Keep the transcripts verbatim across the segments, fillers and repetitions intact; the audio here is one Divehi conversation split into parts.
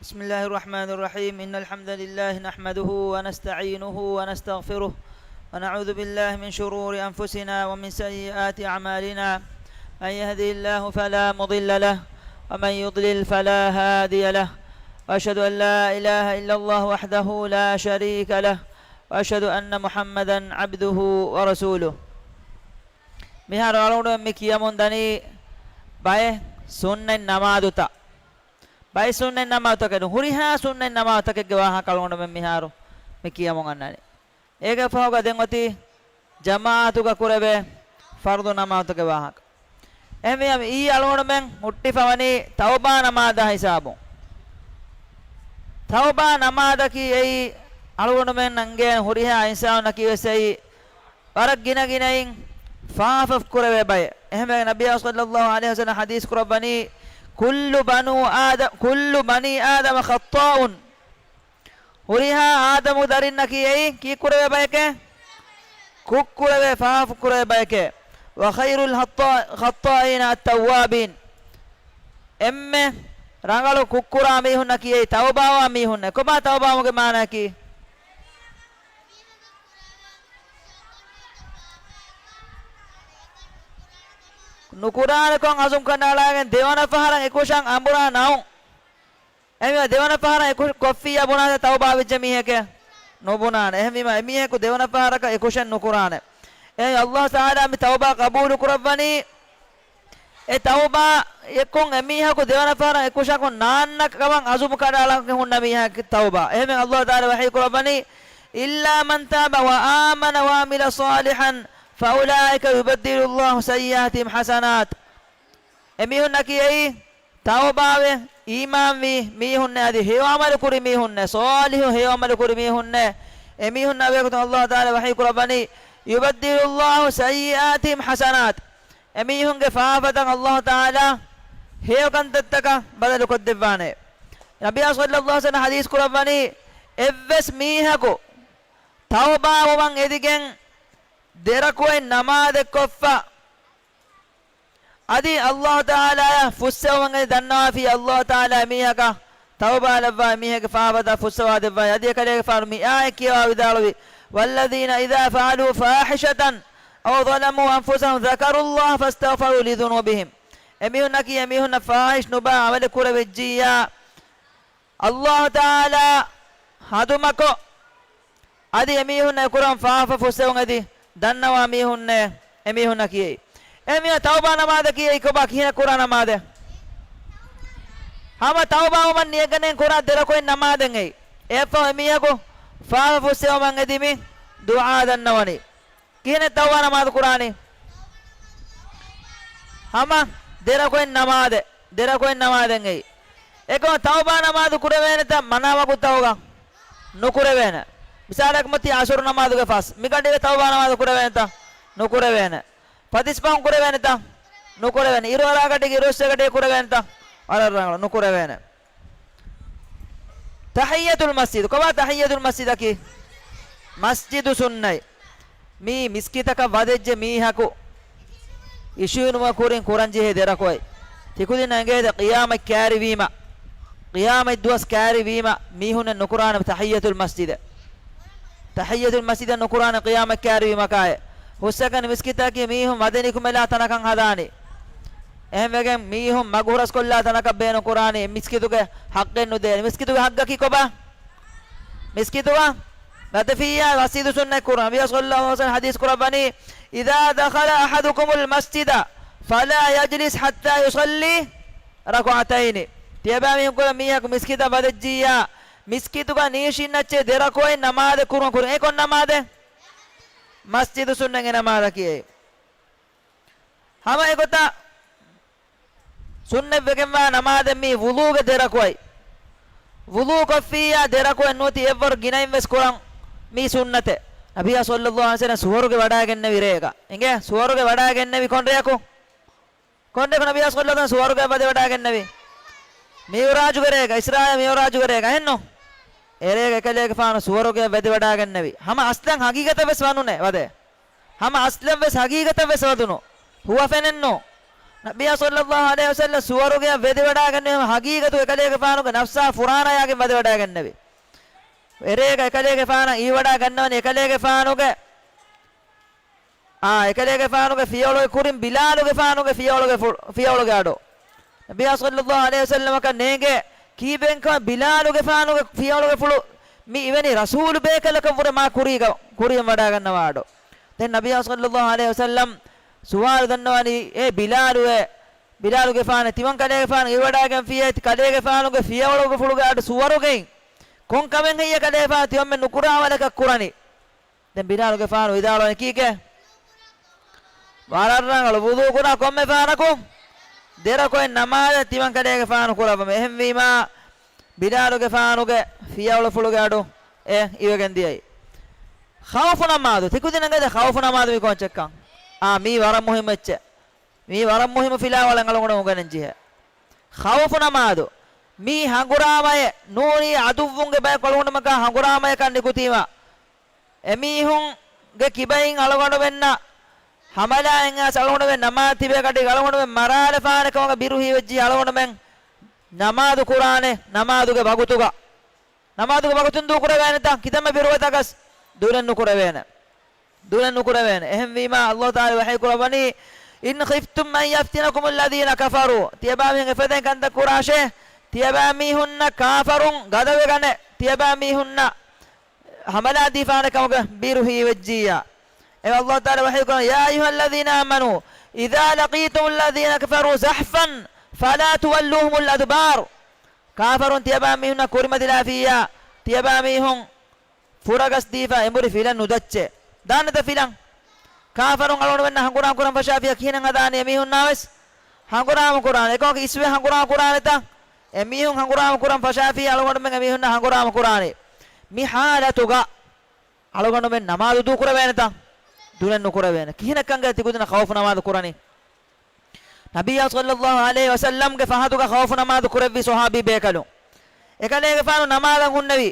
بسم الله الرحمن الرحيم. إن الحمد لله نحمده ونستعينه ونستغفره، ونعوذ بالله من شرور أنفسنا ومن سيئات أعمالنا. من يهده الله فلا مضل له، ومن يضلل فلا هادي له. وأشهد أن لا إله إلا الله وحده لا شريك له، وأشهد أن محمدا عبده ورسوله. މިހާރު އަޅުގަނޑުމެން މި ކިޔަމުން ދަނީ ބައެއް ސުންނަތް ނަމާދުތައް. ބައެއް ސުންނަތް ނަމާދުތަކެއް ނޫން. ހުރިހާ ސުންނަތް ނަމާދުތަކެއްގެ ވާހަކަ އަޅުގަނޑުމެން މިހާރު މި ކިޔަމުން އަންނަނީ. އޭގެ ފަހުގަ ދެން އޮތީ ޖަމާޢަތުގަ ކުރެވޭ ފަރުޟު ނަމާދުތަކެއް ވާހަކަ. އެހެންވީމަ އީ އަޅުގަނޑުމެން ހުއްޓިފަވަނީ ތައުބާ ނަމާދާ ހިސާބުން. ތައުބާ ނަމާދަކީ އެއީ އަޅުގަނޑުމެންނަށް އެނގޭ ހުރިހާ އިންސާނަކީ ވެސް އެއީ ވަރަށް ގިނަ ގިނައިން ފާފަ ކުރެވޭ ބައެއް. އެހެންވެ، ނަބިއްޔާ ޞައްލައްލާހު ޢަލައިހި ވަސައްލަމަ ޙަދީޘް ކުރައްވަނީ، "كل بنو آدم، كل بني آدم خطاء." ހުރިހާ އާދަމު ދަރިންނަކީ އެއީ ކީއްކުރެވޭ ބަޔެކޭ؟ ކުށްކުރެވޭ، ފާފަ ކުރެވޭ ބަޔެކޭ. "وخير الخطا-، الخطائين التوابين." އެންމެ ރަނގަޅު ކުށްކުރާ މީހުންނަކީ އެއީ ތައުބާވާ މީހުންނޭ. ކޮބާ ތައުބާވުމުގެ މާނައަކީ؟ ނުކުރާނެކޮށް އަޒުމް ކަނޑައަޅާގެން ދެވަނަ ފަހަރަށް އެކުށަން އަނބުރާ ނައުން. އެހެންވީމަ ދެވަނަ ފަހަރަށް އެކުށް ކޮށްފިއްޔާ ބުނާނެ ތައުބާ ވެއްޖެ މީހެކޭ؟ ނުބުނާނެ. އެހެންވީމަ އެމީހަކު ދެވަނަ ފަހަރަކަށް އެކުށެއް ނުކުރާނެ. އެހެން ﷲ ތަޢާލާ މި ތައުބާ ޤަބޫލު ކުރައްވަނީ، އެ ތައުބާ އެއްކޮށް އެމީހަކު ދެވަނަ ފަހަރަށް އެކުށަކުން ނާންނަ ކަމަށް އަޒުމު ކަނޑައަޅަން ހުންނަ މީހަކީ ތައުބާ. އެހެންވެ ﷲ ތަޢާލާ ވަޙީ ކުރައްވަނީ، "إلا من تاب وآمن وعمل صالحا فأولئك يبدل الله سيئاتهم حسنات." އެމީހުންނަކީ އެއީ ތައުބާވެ، އީމާންވީ މީހުންނޭ، އަދި ހެޔޮ ޢަމަލު ކުރި މީހުންނޭ، ޞާލިޙު ހެޔޮ ޢަމަލު ކުރި މީހުންނޭ، އެމީހުންނާ ވޭގޮތުން ﷲ ތަޢާލާ ވަޙީ ކުރައްވަނީ، "يبدل الله سيئاتهم حسنات." އެމީހުންގެ ފާފަތައް ﷲ ތަޢާލާ ހެޔޮ ކަންތައްތަކަށް ބަދަލު ކޮށްދެއްވާނެ. ނަބިއްޔާ ޞައްލައްލާހު ޢަލައިހި ވަސައްލަމަ ޙަދީޘް ކުރައްވަނީ، އެއްވެސް މީހަކު ތައުބާ ވުމަށް އެދިގެން ދެރަކުޢަތް ނަމާދެއް ކޮށްފަ، އަދި ﷲ ތަޢާލާއަށް ފުއްސެވުމަށް އެދި ދަންނަވާފި ﷲ ތަޢާލާ މީހަކަށް ތައުބާ ލައްވާ މީހެއްގެ ފާފަތައް ފުއްސަވާ ދެއްވާ. އަދި އެކަލޭގެފާނު މި އާޔަތް ކިޔަވާ ވިދާޅުވި، "والذين إذا فعلوا فاحشة أو ظلموا أنفسهم ذكروا الله فاستغفروا لذنوبهم." އެމީހުންނަކީ އެމީހުންނަށް ފާޙިޝް ނުބާ ޢަމަލެއް ކުރެވިއްޖިއްޔާ، ﷲ ތަޢާލާ ހަނދުމަކޮށް، އަދި އެމީހުންނަށް ކުރަން ފާފަ ފުއްސެވުން އެދި ދަންނަވާ މީހުންނޭ، އެމީހުންނަކީ އެއީ. އެހެންވީމަ ތައުބާ ނަމާދަކީ އެއީ ކޮބާ ކިހިނެއް ކުރާ ނަމާދެއް؟ ހަމަ ތައުބާވުމަށް ނިޔަތްގަނެން ކުރާ ދެރަކުޢަތް ނަމާދެއް އެއީ. އެއަށްފަހު އެމީހަކު ފާފަ ފުއްސެވުމަށް އެދި މި ދުޢާ ދަންނަވަނީ. ކިހިނެއް ތައުބާ ނަމާދު ކުރާނީ؟ ހަމަ ދެރަކުޢަތް ނަމާދެއް، ދެރަކުޢަތް ނަމާދެއް އެއީ. އެކަމަ ތައުބާ ނަމާދު ކުރެވޭނެތަ މަނާ ވަގުތުތަކުގަ؟ ނުކުރެވޭނެ. މިސާލަކަށް މަތީ ޢަޞުރު ނަމާދުގެ ފަސް މިގަޑީގަ ތައުބާ ނަމާދު ކުރެވޭނެތަ؟ ނުކުރެވޭނެ. ފަތިސް ފަހުން ކުރެވޭނެތަ؟ ނުކުރެވޭނެ. އިރުއަރާ ގަޑީގަ އިރުއޮއްސޭ ގަޑީގަ ކުރެވޭނެތަ؟ ވަރަށް ރަނގަޅު، ނުކުރެވޭނެ. ތަޙިއްޔަތުލް މަސްޖިދު. ކޮބާ ތަޙިއްޔަތުލް މަސްޖިދަކީ؟ މަސްޖިދު ސުންނަތް. މީ މިސްކިތަކަށް ވަދެއްޖެ މީހަކު އިށީނުމަށް ކުރިން ކުރަންޖެހޭ ދެރަކުޢަތް. ތިކުދިންނަށް އެނގޭތަ ޤިޔާމަތް ކައިރިވީމަ، ޤިޔާމަތް ދުވަސް ކައިރިވީމަ މީހުންނެއް ނުކުރާނެ ތަޙިއްޔަތުލް މަސްޖިދެއް. ތަޙިއްޔަތުލް މަސްޖިދެއް ނުކުރާނެ ޤިޔާމަތް ކައިރިވީމަކާއެއް. ހުސްއެކަނި މިސްކިތަކީ މީހުން ވަދެ ނިކުމެލާ ތަނަކަށް ހަދާނީ. އެހެންވެގެން މީހުން މަގު ހުރަސްކޮށްލާ ތަނަކަށް ބޭނުން ކުރާނީ މިސްކިތުގެ ޙައްޤެއް ނުދޭނެ. މިސްކިތުގެ ޙައްޤަކީ ކޮބާ؟ މިސްކިތުގަ ވަދެފިއްޔާ މަސްޖިދު ސުންނަތް ކުރުން. ނަބިއްޔާ ޞައްލައްލާހު ޢަލައިހި ވަސައްލަމަ ޙަދީޘް ކުރައްވަނީ، "إذا دخل أحدكم المسجد فلا يجلس حتى يصلي ركعتين." ތިޔަބައިމީހުން ކުރެ މީހަކު މިސްކިތަށް ވަދެއްޖިއްޔާ، މިސްކިތުގަ ނީށިންނައްޗޭ ދެރަކުޢަތް ނަމާދެއް ކުރުން ކުރިން. އެ ކޮން ނަމާދެއް؟ މަސްޖިދު ސުންނަތް އެ ނަމާދަކީ. ހަމަ އެގޮތަށް ސުންނަތްވެގެންވާ ނަމާދެއް މީ ވުޟޫގެ ދެރަކުޢަތް. ވުޟޫ ކޮށްފިއްޔާ ދެރަކުޢަތް ނުވަތި އެއްވަރު ގިނައިން ވެސް ކުރަން މީ ސުންނަތެއް. ނަބިއްޔާ ޞައްލައްލާހު ޢަލައިހި ވަސައްލަމަ ސުވަރުގެ ވަޑައިގެންނެވި ރޭގަ. އިނގޭ، ސުވަރުގެ ވަޑައިގެންނެވި ކޮން ރެޔަކު؟ ކޮން ރެޔަކު ނަބިއްޔާ ޞައްލައްލާހު ޢަލައިހި ވަސައްލަމަ ސުވަރުގެ ވަދެ ވަޑައިގެންނެވި؟ މިޢުރާޖުގެ ރޭގަ، އިސްރާއާ މިޢުރާޖުގެ ރޭގަ. އެހެންނު؟ އެރޭގަ އެކަލޭގެފާނު ސުވަރުގެ ވަދެ ވަޑައިގެންނެވި. ހަމަ އަސްލަށް ހަގީގަތަށް ވެސް ވަނުނޭ ވަދެ. ހަމަ އަސްލަށް ވެސް ހަގީގަތަށް ވެސް ވަދުނު. ހުވަފެނެއްނު. ނަބިއްޔާ ޞައްލައްލާހު ޢަލައިހި ވަސައްލަމް ސުވަރުގެއަށް ވެދެވަޑައިގެންނެވީ ހަގީގަތު އެކަލޭގެފާނުގެ ނަފްސާ ފުރާނަޔާގެން ވަދެވަޑައިގެންނެވި. އެރޭގަ އެކަލޭގެފާނަށް އީވަޑައިގަންނަވަނީ އެކަލޭގެފާނުގެ، އާ، އެކަލޭގެފާނުގެ ފިޔަވަޅުގެ ކުރިން ބިލާލުގެފާނުގެ ފިޔަވަޅުގެ ފު-، ފިޔަވަޅުގެ އަޑު. ނަބިއްޔާ ޞައްލައްލާހު ޢަލައިހި ވަސައްލަމަކަށް ނޭނގޭ ކީއްވެގެންކަމަށް ބިލާލުގެފާނުގެ ފިޔަވަޅުގެފުޅު މި އިވެނި ރަސޫލު ބޭކަލަކަށްވުރެ މާ ކުރީގަ ކުރިއަށް ވަޑައިގަންނަވާ އަޑު. ދެން ނަބިއްޔާ ޞައްލައްލާހު ޢަލައިހި ވަސައްލަމް ސުވާލު ދަންނަވަނީ، އޭ ބިލާލުއޭ، ބިލާލުގެފާނޭ، ތިމަން ކަލޭގެފާނު އިވަޑައިގެންފިއޭ، ތި ކަލޭގެފާނުގެ ފިޔަވަޅުގެފުޅުގެ އަޑު ސުވަރުގެއިން ކޮންކަމެއް ހެއްޔޭ ކަލޭގެފާނު ތިމަންމެން ނުކުރާ ޢަމަލަކަށް ކުރަނީ؟ ދެން ބިލާލުގެފާނު ވިދާޅުވަނީ ކީކޭ؟ ވަރަށް ރަނގަޅު. ވުޟޫ ކުރާ ކޮންމެ ފަހަރަކު ދެރަކުއެއް ނަމާދެއް ތިމަން ކަލޭގެފާނު ކުރައްވަމޭ. އެހެންވީމާ، ބިލާލުގެފާނުގެ ފިޔަވަޅުފުޅުގެ އަޑު އެ އިވެގެން ދިޔައީ. ޚައުފު ނަމާދު. ތިކުދިން އެނގޭ ޚައުފު ނަމާދު މި ކޯންޗެއްކަން؟ އާ، މީ ވަރަށް މުހިއްމު އެއްޗެއް. މީ ވަރަށް މުހިއްމު ފިލާވަޅެއް އަޅުގަނޑު އުނގެނެން ޖެހޭ. ޚައުފު ނަމާދު. މީ ހަނގުރާމައެއް ނޫނީ ޢަދުއްވުންގެ ބަޔަކު އަޅުގަނޑުމަކާ ހަނގުރާމަޔަކަށް ނިކުތީމަ، އެމީހުންގެ ކިބައިން އަޅުގަނޑުމެންނަށް ޙަމަލާއިން އައިސް އަޅުގަނޑުމެން ނަމާދު ތިބޭ ގަޑި އަޅުގަނޑުމެން މަރާލަފާނެ ކަމުގަ ބިރު ހީވެއްޖި އަޅުގަނޑުމެން ނަމާދު ކުރާނެ ނަމާދުގެ ވަގުތުގަ. ނަމާދުގެ ވަގުތުން ދޫކުރެވޭނެތަ؟ ކިތަންމެ ބިރުވެތަކަސް ދުރެއް ނުކުރެވޭނެ. ދުރެއް ނުކުރެވޭނެ. އެހެންވީމާ، ﷲ ތަޢާލާ ވަޙީ ކުރައްވަނީ، إن خفتم أن يفتنكم الذين كفروا. ތިޔަބައިމީހުން އެފަދައިން ކަންތައް ކުރާށޭ، ތިޔަބައިމީހުންނަށް ކާފަރުން ގަދަވެގަނެ، ތިޔަބައިމީހުންނަށް ޙަމަލާ ދީފާނެ ކަމުގެ ބިރު ހީވެއްޖިއްޔާ. އެ ﷲ ތަޢާލާ ވަޙީ ކުރަނީ، يا أيها الذين آمنوا إذا لقيتم الذين كفروا زحفا فلا تولوهم الأدبار. ކާފަރުން ތިޔަބައިމީހުންނަށް ކުރިމަތިލާފިއްޔާ، ތިޔަބައިމީހުން ފުރަގަސް ދީފަ އެނބުރި ފިލަން ނުދައްޗޭ. ދާނެތަ ފިލަން؟ ކާފަރުން އަޅުގަނޑުމެންނަށް ހަނގުރާމަ ކުރަން ފަށާފިޔާ ކިހިނެއް ހަދާނީ އެމީހުންނާވެސް؟ ހަނގުރާމަ ކުރާނެ. އެކަމަކު އިސްވެ ހަނގުރާމަ ކުރާނެތަ؟ އެމީހުން ހަނގުރާމަ ކުރަން ފަށާފިޔާ އަޅުގަނޑުމެން އެމީހުންނަށް ހަނގުރާމަ ކުރާނީ. މި ޙާލަތުގަ އަޅުގަނޑުމެން ނަމާދު ދޫކުރެވޭނެތަ؟ ދުރެއް ނުކުރެވޭނެ. ކިހިނެއްކަންގެ ތިކުދިންނަށް ޚައުފު ނަމާދު ކުރަނީ؟ ނަބިއްޔާ ޞައްލައްލާހު ޢަލައިހި ވަސައްލަމްގެ ފަހަތުގަ ޚައުފު ނަމާދު ކުރެއްވި ޞަޙާބީ ބޭކަލުން. އެކަލޭގެފާނު ނަމާދަށް ހުންނެވި.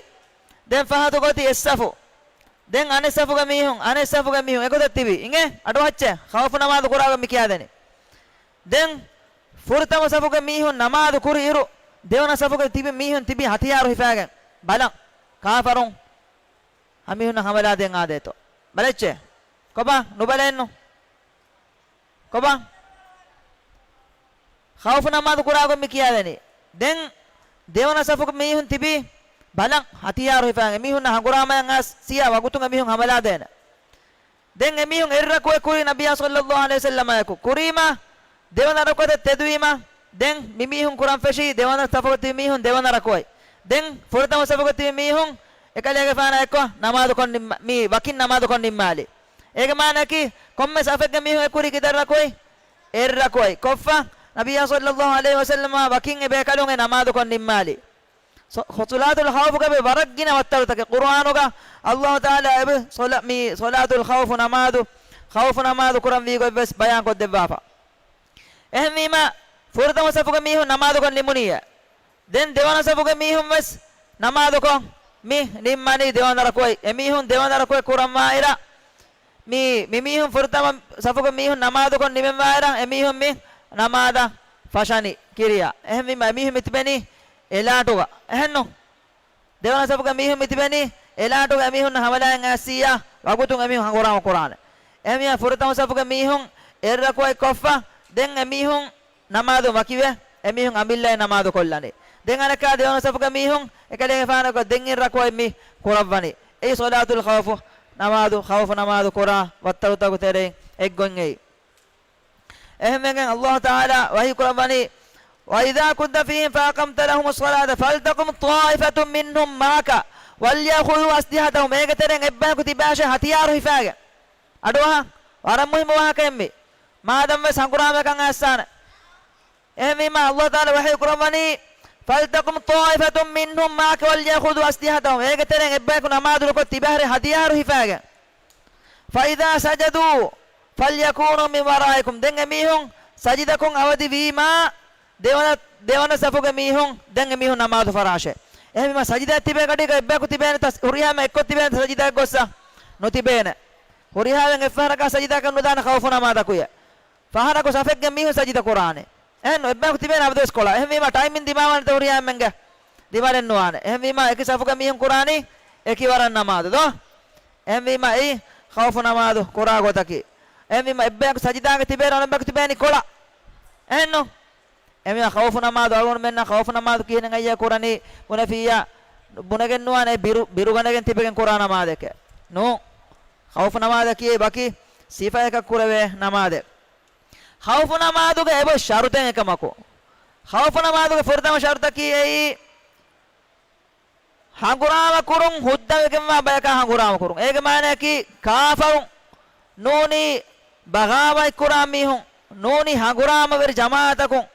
ދެން ފަހަތުގަ އޮތީ އެއްސަފު. ދެން އަނެއް ސަފުގެ މީހުން، އަނެއް ސަފުގެ މީހުން އެގޮތަށް ތިބި. އިނގޭ؟ އަޑުއަހައްޗޭ. ޚައުފު ނަމާދު ކުރާގޮތް މި ކިޔާދެނީ. ދެން ފުރަތަމަ ސަފުގެ މީހުން ނަމާދު ކުރި އިރު، ދެވަނަ ސަފުގެ ތިބި މީހުން ތިބީ ހަތިޔާރު ހިފާގެން. ބަލަން. ކާފަރުން އަމީހުންނަށް ހަމަލާ ދޭން އާދޭތޯ. ބަލައްޗޭ. ކޮބާ؟ ނުބަލައެއްނު. ކޮބާ؟ ޚައުފު ނަމާދު ކުރާގޮތް މި ކިޔާދެނީ. ދެން ދެވަނަ ސަފުގެ މީހުން ތިބީ ބަލަން ހަތިޔާރު ހިފާގެން. އެމީހުންނަށް ހަނގުރާމަޔަށް އައިސް ސިޔާ ވަގުތުން އެމީހުން ހަމަލާ ދޭނެ. ދެން އެމީހުން އެއްރަކުއެއް ކުރީ ނަބިއްޔާ ޞައްލައްލާހު ޢަލައިހި ވަސައްލަމާއެކު. ކުރީމަ ދެވަނަ ރަކުޢަތަށް ތެދުވީމަ، ދެން މި މީހުން ކުރަން ފެށީ ދެވަނަ ސަފުގަ ތިބި މީހުން ދެވަނަ ރަކުޢަތް. ދެން ފުރަތަމަ ސަފުގަ ތިބި މީހުން އެކަލޭގެފާނާ އެއްކޮށް ނަމާދުކޮށް ނިންމާ-، މީ ވަކިން ނަމާދުކޮށް ނިންމާލި. އޭގެ މާނައަކީ، ކޮންމެ ސަފެއްގެ މީހުން އެ ކުރީ ކިތައް ރަކުޢަތް؟ އެއް ރަކުޢަތް. ކޮށްފަ، ނަބިއްޔާ ޞައްލައްލާހު ޢަލައިހި ވަސައްލަމާ ވަކިން އެ ބޭކަލުން އެ ނަމާދުކޮށް ނިންމާލި. ޞަ-، ޞަލާތުލް ޚައުފުގެ ވަރަށް ގިނަ ވައްތަރުތަކެއް ޤުރުއާނުގަ ﷲ ތަޢާލާ އެބަ ޞަލާ-، މި ޞަލާތުލް ޚައުފު ނަމާދު، ޚައުފު ނަމާދު ކުރަންވީ ގޮތްވެސް ބަޔާން ކޮށްދެއްވާފަ. އެހެންވީމަ، ފުރަތަމަ ސަފުގެ މީހުން ނަމާދުކޮށް ނިމުނީއޭ. ދެން ދެވަނަ ސަފުގެ މީހުން ވެސް ނަމާދުކޮށް މި ނިންމަނީ ދެވަނަ ރަކުޢަތް. އެމީހުން ދެވަނަ ރަކުޢަތް ކުރަންވާއިރަށް، މި، މި މީހުން ފުރަތަމަ ސަފުގެ މީހުން ނަމާދުކޮށް ނިމެންވާއިރަށް އެމީހުން މި ނަމާދަށް ފަށަނީ ކިރިޔާ. އެހެންވީމަ އެމީހުން މި ތިބެނީ އެލާޓުގަ. އެހެންނު؟ ދެވަނަ ސަފުގެ މީހުން މި ތިބެނީ އެލާޓުގަ. އެމީހުން ހަމަލާއިން އައިސިއްޔާ ވަގުތުން އެމީހުން ހަނގުރާމަ ކުރާނެ. އެހެންވީމަ ފުރަތަމަ ސަފުގެ މީހުން އެއް ރަކުޢަތް ކޮށްފަ، ދެން އެމީހުން ނަމާދު ވަކިވެ، އެމީހުން އަމިއްލައިން ނަމާދު ކޮށްލަނީ. ދެން އަނެއްކާ ދެވަނަ ސަފުގެ މީހުން އެކަލޭގެފާނަކު ދެން އިން ރަކުޢަތް މި ކުރައްވަނީ. އެއީ ޞަލާތުލް ޚައުފު ނަމާދު، ޚައުފު ނަމާދު ކުރާ ވައްތަރުތަކުގެ ތެރެއިން އެއްގޮތް އެއީ. އެހެންވެގެން ﷲ ތަޢާލާ ވަޙީ ކުރައްވަނީ، وإذا كنت فيهم فأقمت لهم الصلاة فلتقم طائفة منهم معك وليأخذوا أسلحتهم. އޭގެ ތެރެއިން އެއްބަޔަކު ތިބާށޭ ހަތިޔާރު ހިފާގެން. އަޑުއަހަ، ވަރަށް މުހިއްމު ވާހަކައެއް މީ. މާދަންވެސް ހަނގުރާމައަކަށް އައިސްސާނެ. އެހެންވީމާ، ﷲ ތަޢާލާ ވަޙީ ކުރައްވަނީ، فلتقم طائفة منهم معك وليأخذوا أسلحتهم. އޭގެ ތެރެއިން އެއްބަޔަކު ނަމާދު ނުކޮށް ތިބާށޭ ހަތިޔާރު ހިފާގެން. فإذا سجدوا فليكونوا من ورائكم. ދެން އެމީހުން ސަޖިދަކޮށް އަވަދިވީމާ، ދެވަނަ، ދެވަނަ ސަފުގެ މީހުން، ދެން އެމީހުން ނަމާދު ފަށާށޭ. އެހެންވީމާ، ސަޖިދައަށް ތިބޭ ގަޑީގަ އެއްބަޔަކު ތިބޭނެތަ؟ ހުރިހާމެ އެއްކޮށް ތިބޭނެތަ ސަޖިދައަށް ގޮއްސަ؟ ނުތިބޭނެ. ހުރިހާވެން އެއްފަހަރަކާ ސަޖިދައަކަށް ނުދާނެ ޚައުފު ނަމާދަކުޔެ. ފަހަރަކު ސަފެއްގެ މީހުން ސަޖިދަ ކުރާނެ. އެހެން އެއްބަޔަކު ތިބޭނެ އަބަދުވެސް ކޮޅަށް. އެހެންވީމާ ޓައިމިން ދިމާވާނެތަ ހުރިހާ އެންމެންގެ؟ ދިމާލެއް ނުވާނެ. އެހެންވީމާ އެކި ސަފުގެ މީހުން ކުރާނީ އެކި ވަރަށް ނަމާދު ދޯ؟ އެހެންވީމާ އެއީ ޚައުފު ނަމާދު ކުރާ ގޮތަކީ. އެހެންވީމާ އެއްބަޔަކު ސަޖިދާގަ ތިބޭނެ އަނެއްބަޔަކު ތިބޭނީ ކޮޅަށް. އެހެންނު؟ އެމީހާ ޚައުފު ނަމާދު އަޅުގަނޑުމެންނަށް ޚައުފު ނަމާދު ކިހިނެއް އައްޔަ ކުރަނީ ބުނެފިއްޔާ، ބުނެގެން ނުވާނެ ބިރު، ބިރުގަނެގެން ތިބެގެން ކުރާ ނަމާދެކޭ. ނޫން. ޚައުފު ނަމާދަކީ ވަކި ސިފައަކަށް ކުރެވޭ ނަމާދެއް. ޚައުފު ނަމާދުގެ އެބޮތް ޝަރުތެއް އެކަމަކު. ޚައުފު ނަމާދުގެ ފުރަތަމަ ޝަރުތަކީ އެއީ، ހަނގުރާމަ ކުރުން ހުއްދަވެގެންވާ ބަޔަކާ ހަނގުރާމަ ކުރުން. އޭގެ މާނައަކީ ކާފަރުން ނޫނީ ބަޣާވަތް ކުރާ މީހުން ނޫނީ ހަނގުރާމަވެރި ޖަމާއަތަކުން.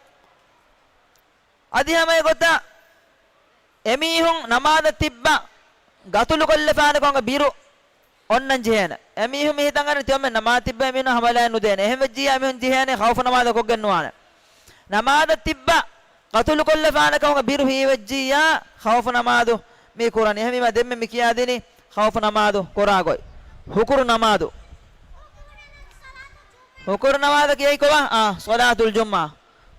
އަދި ހަމަ އެގޮތަށް އެމީހުން ނަމާދަށް ތިއްބަ ގަތުލު ކޮށްލެފާނެ ކޮންގެ ބިރު އޮންނަން ޖެހޭނެ. އެމީހުން މި ހިތަށް އަރަނީ ތިޔޮމެން ނަމާދަށް ތިއްބަ އެމީހުން ހަމަލާއެއް ނުދޭނެ. އެހެން ވެއްޖިއްޔާ އެމީހުން ޖެހޭނެ ޚައުފު ނަމާދަށް ކޮށްގެން ނުވާނެ. ނަމާދަށް ތިއްބަ ގަތުލު ކޮށްލެފާނެ ކަމުގެ ބިރު ހީވެއްޖިއްޔާ ޚައުފު ނަމާދު މި ކުރަނީ. އެހެންވީމާ ދެންމެ މި ކިޔާދިނީ ޚައުފު ނަމާދު ކުރާ ގޮތް. ހުކުރު ނަމާދު. ހުކުރު ނަމާދަކީ އެއީ ކޮބާ؟ އާ، ޞަލާތުލް ޖުމްޢާ.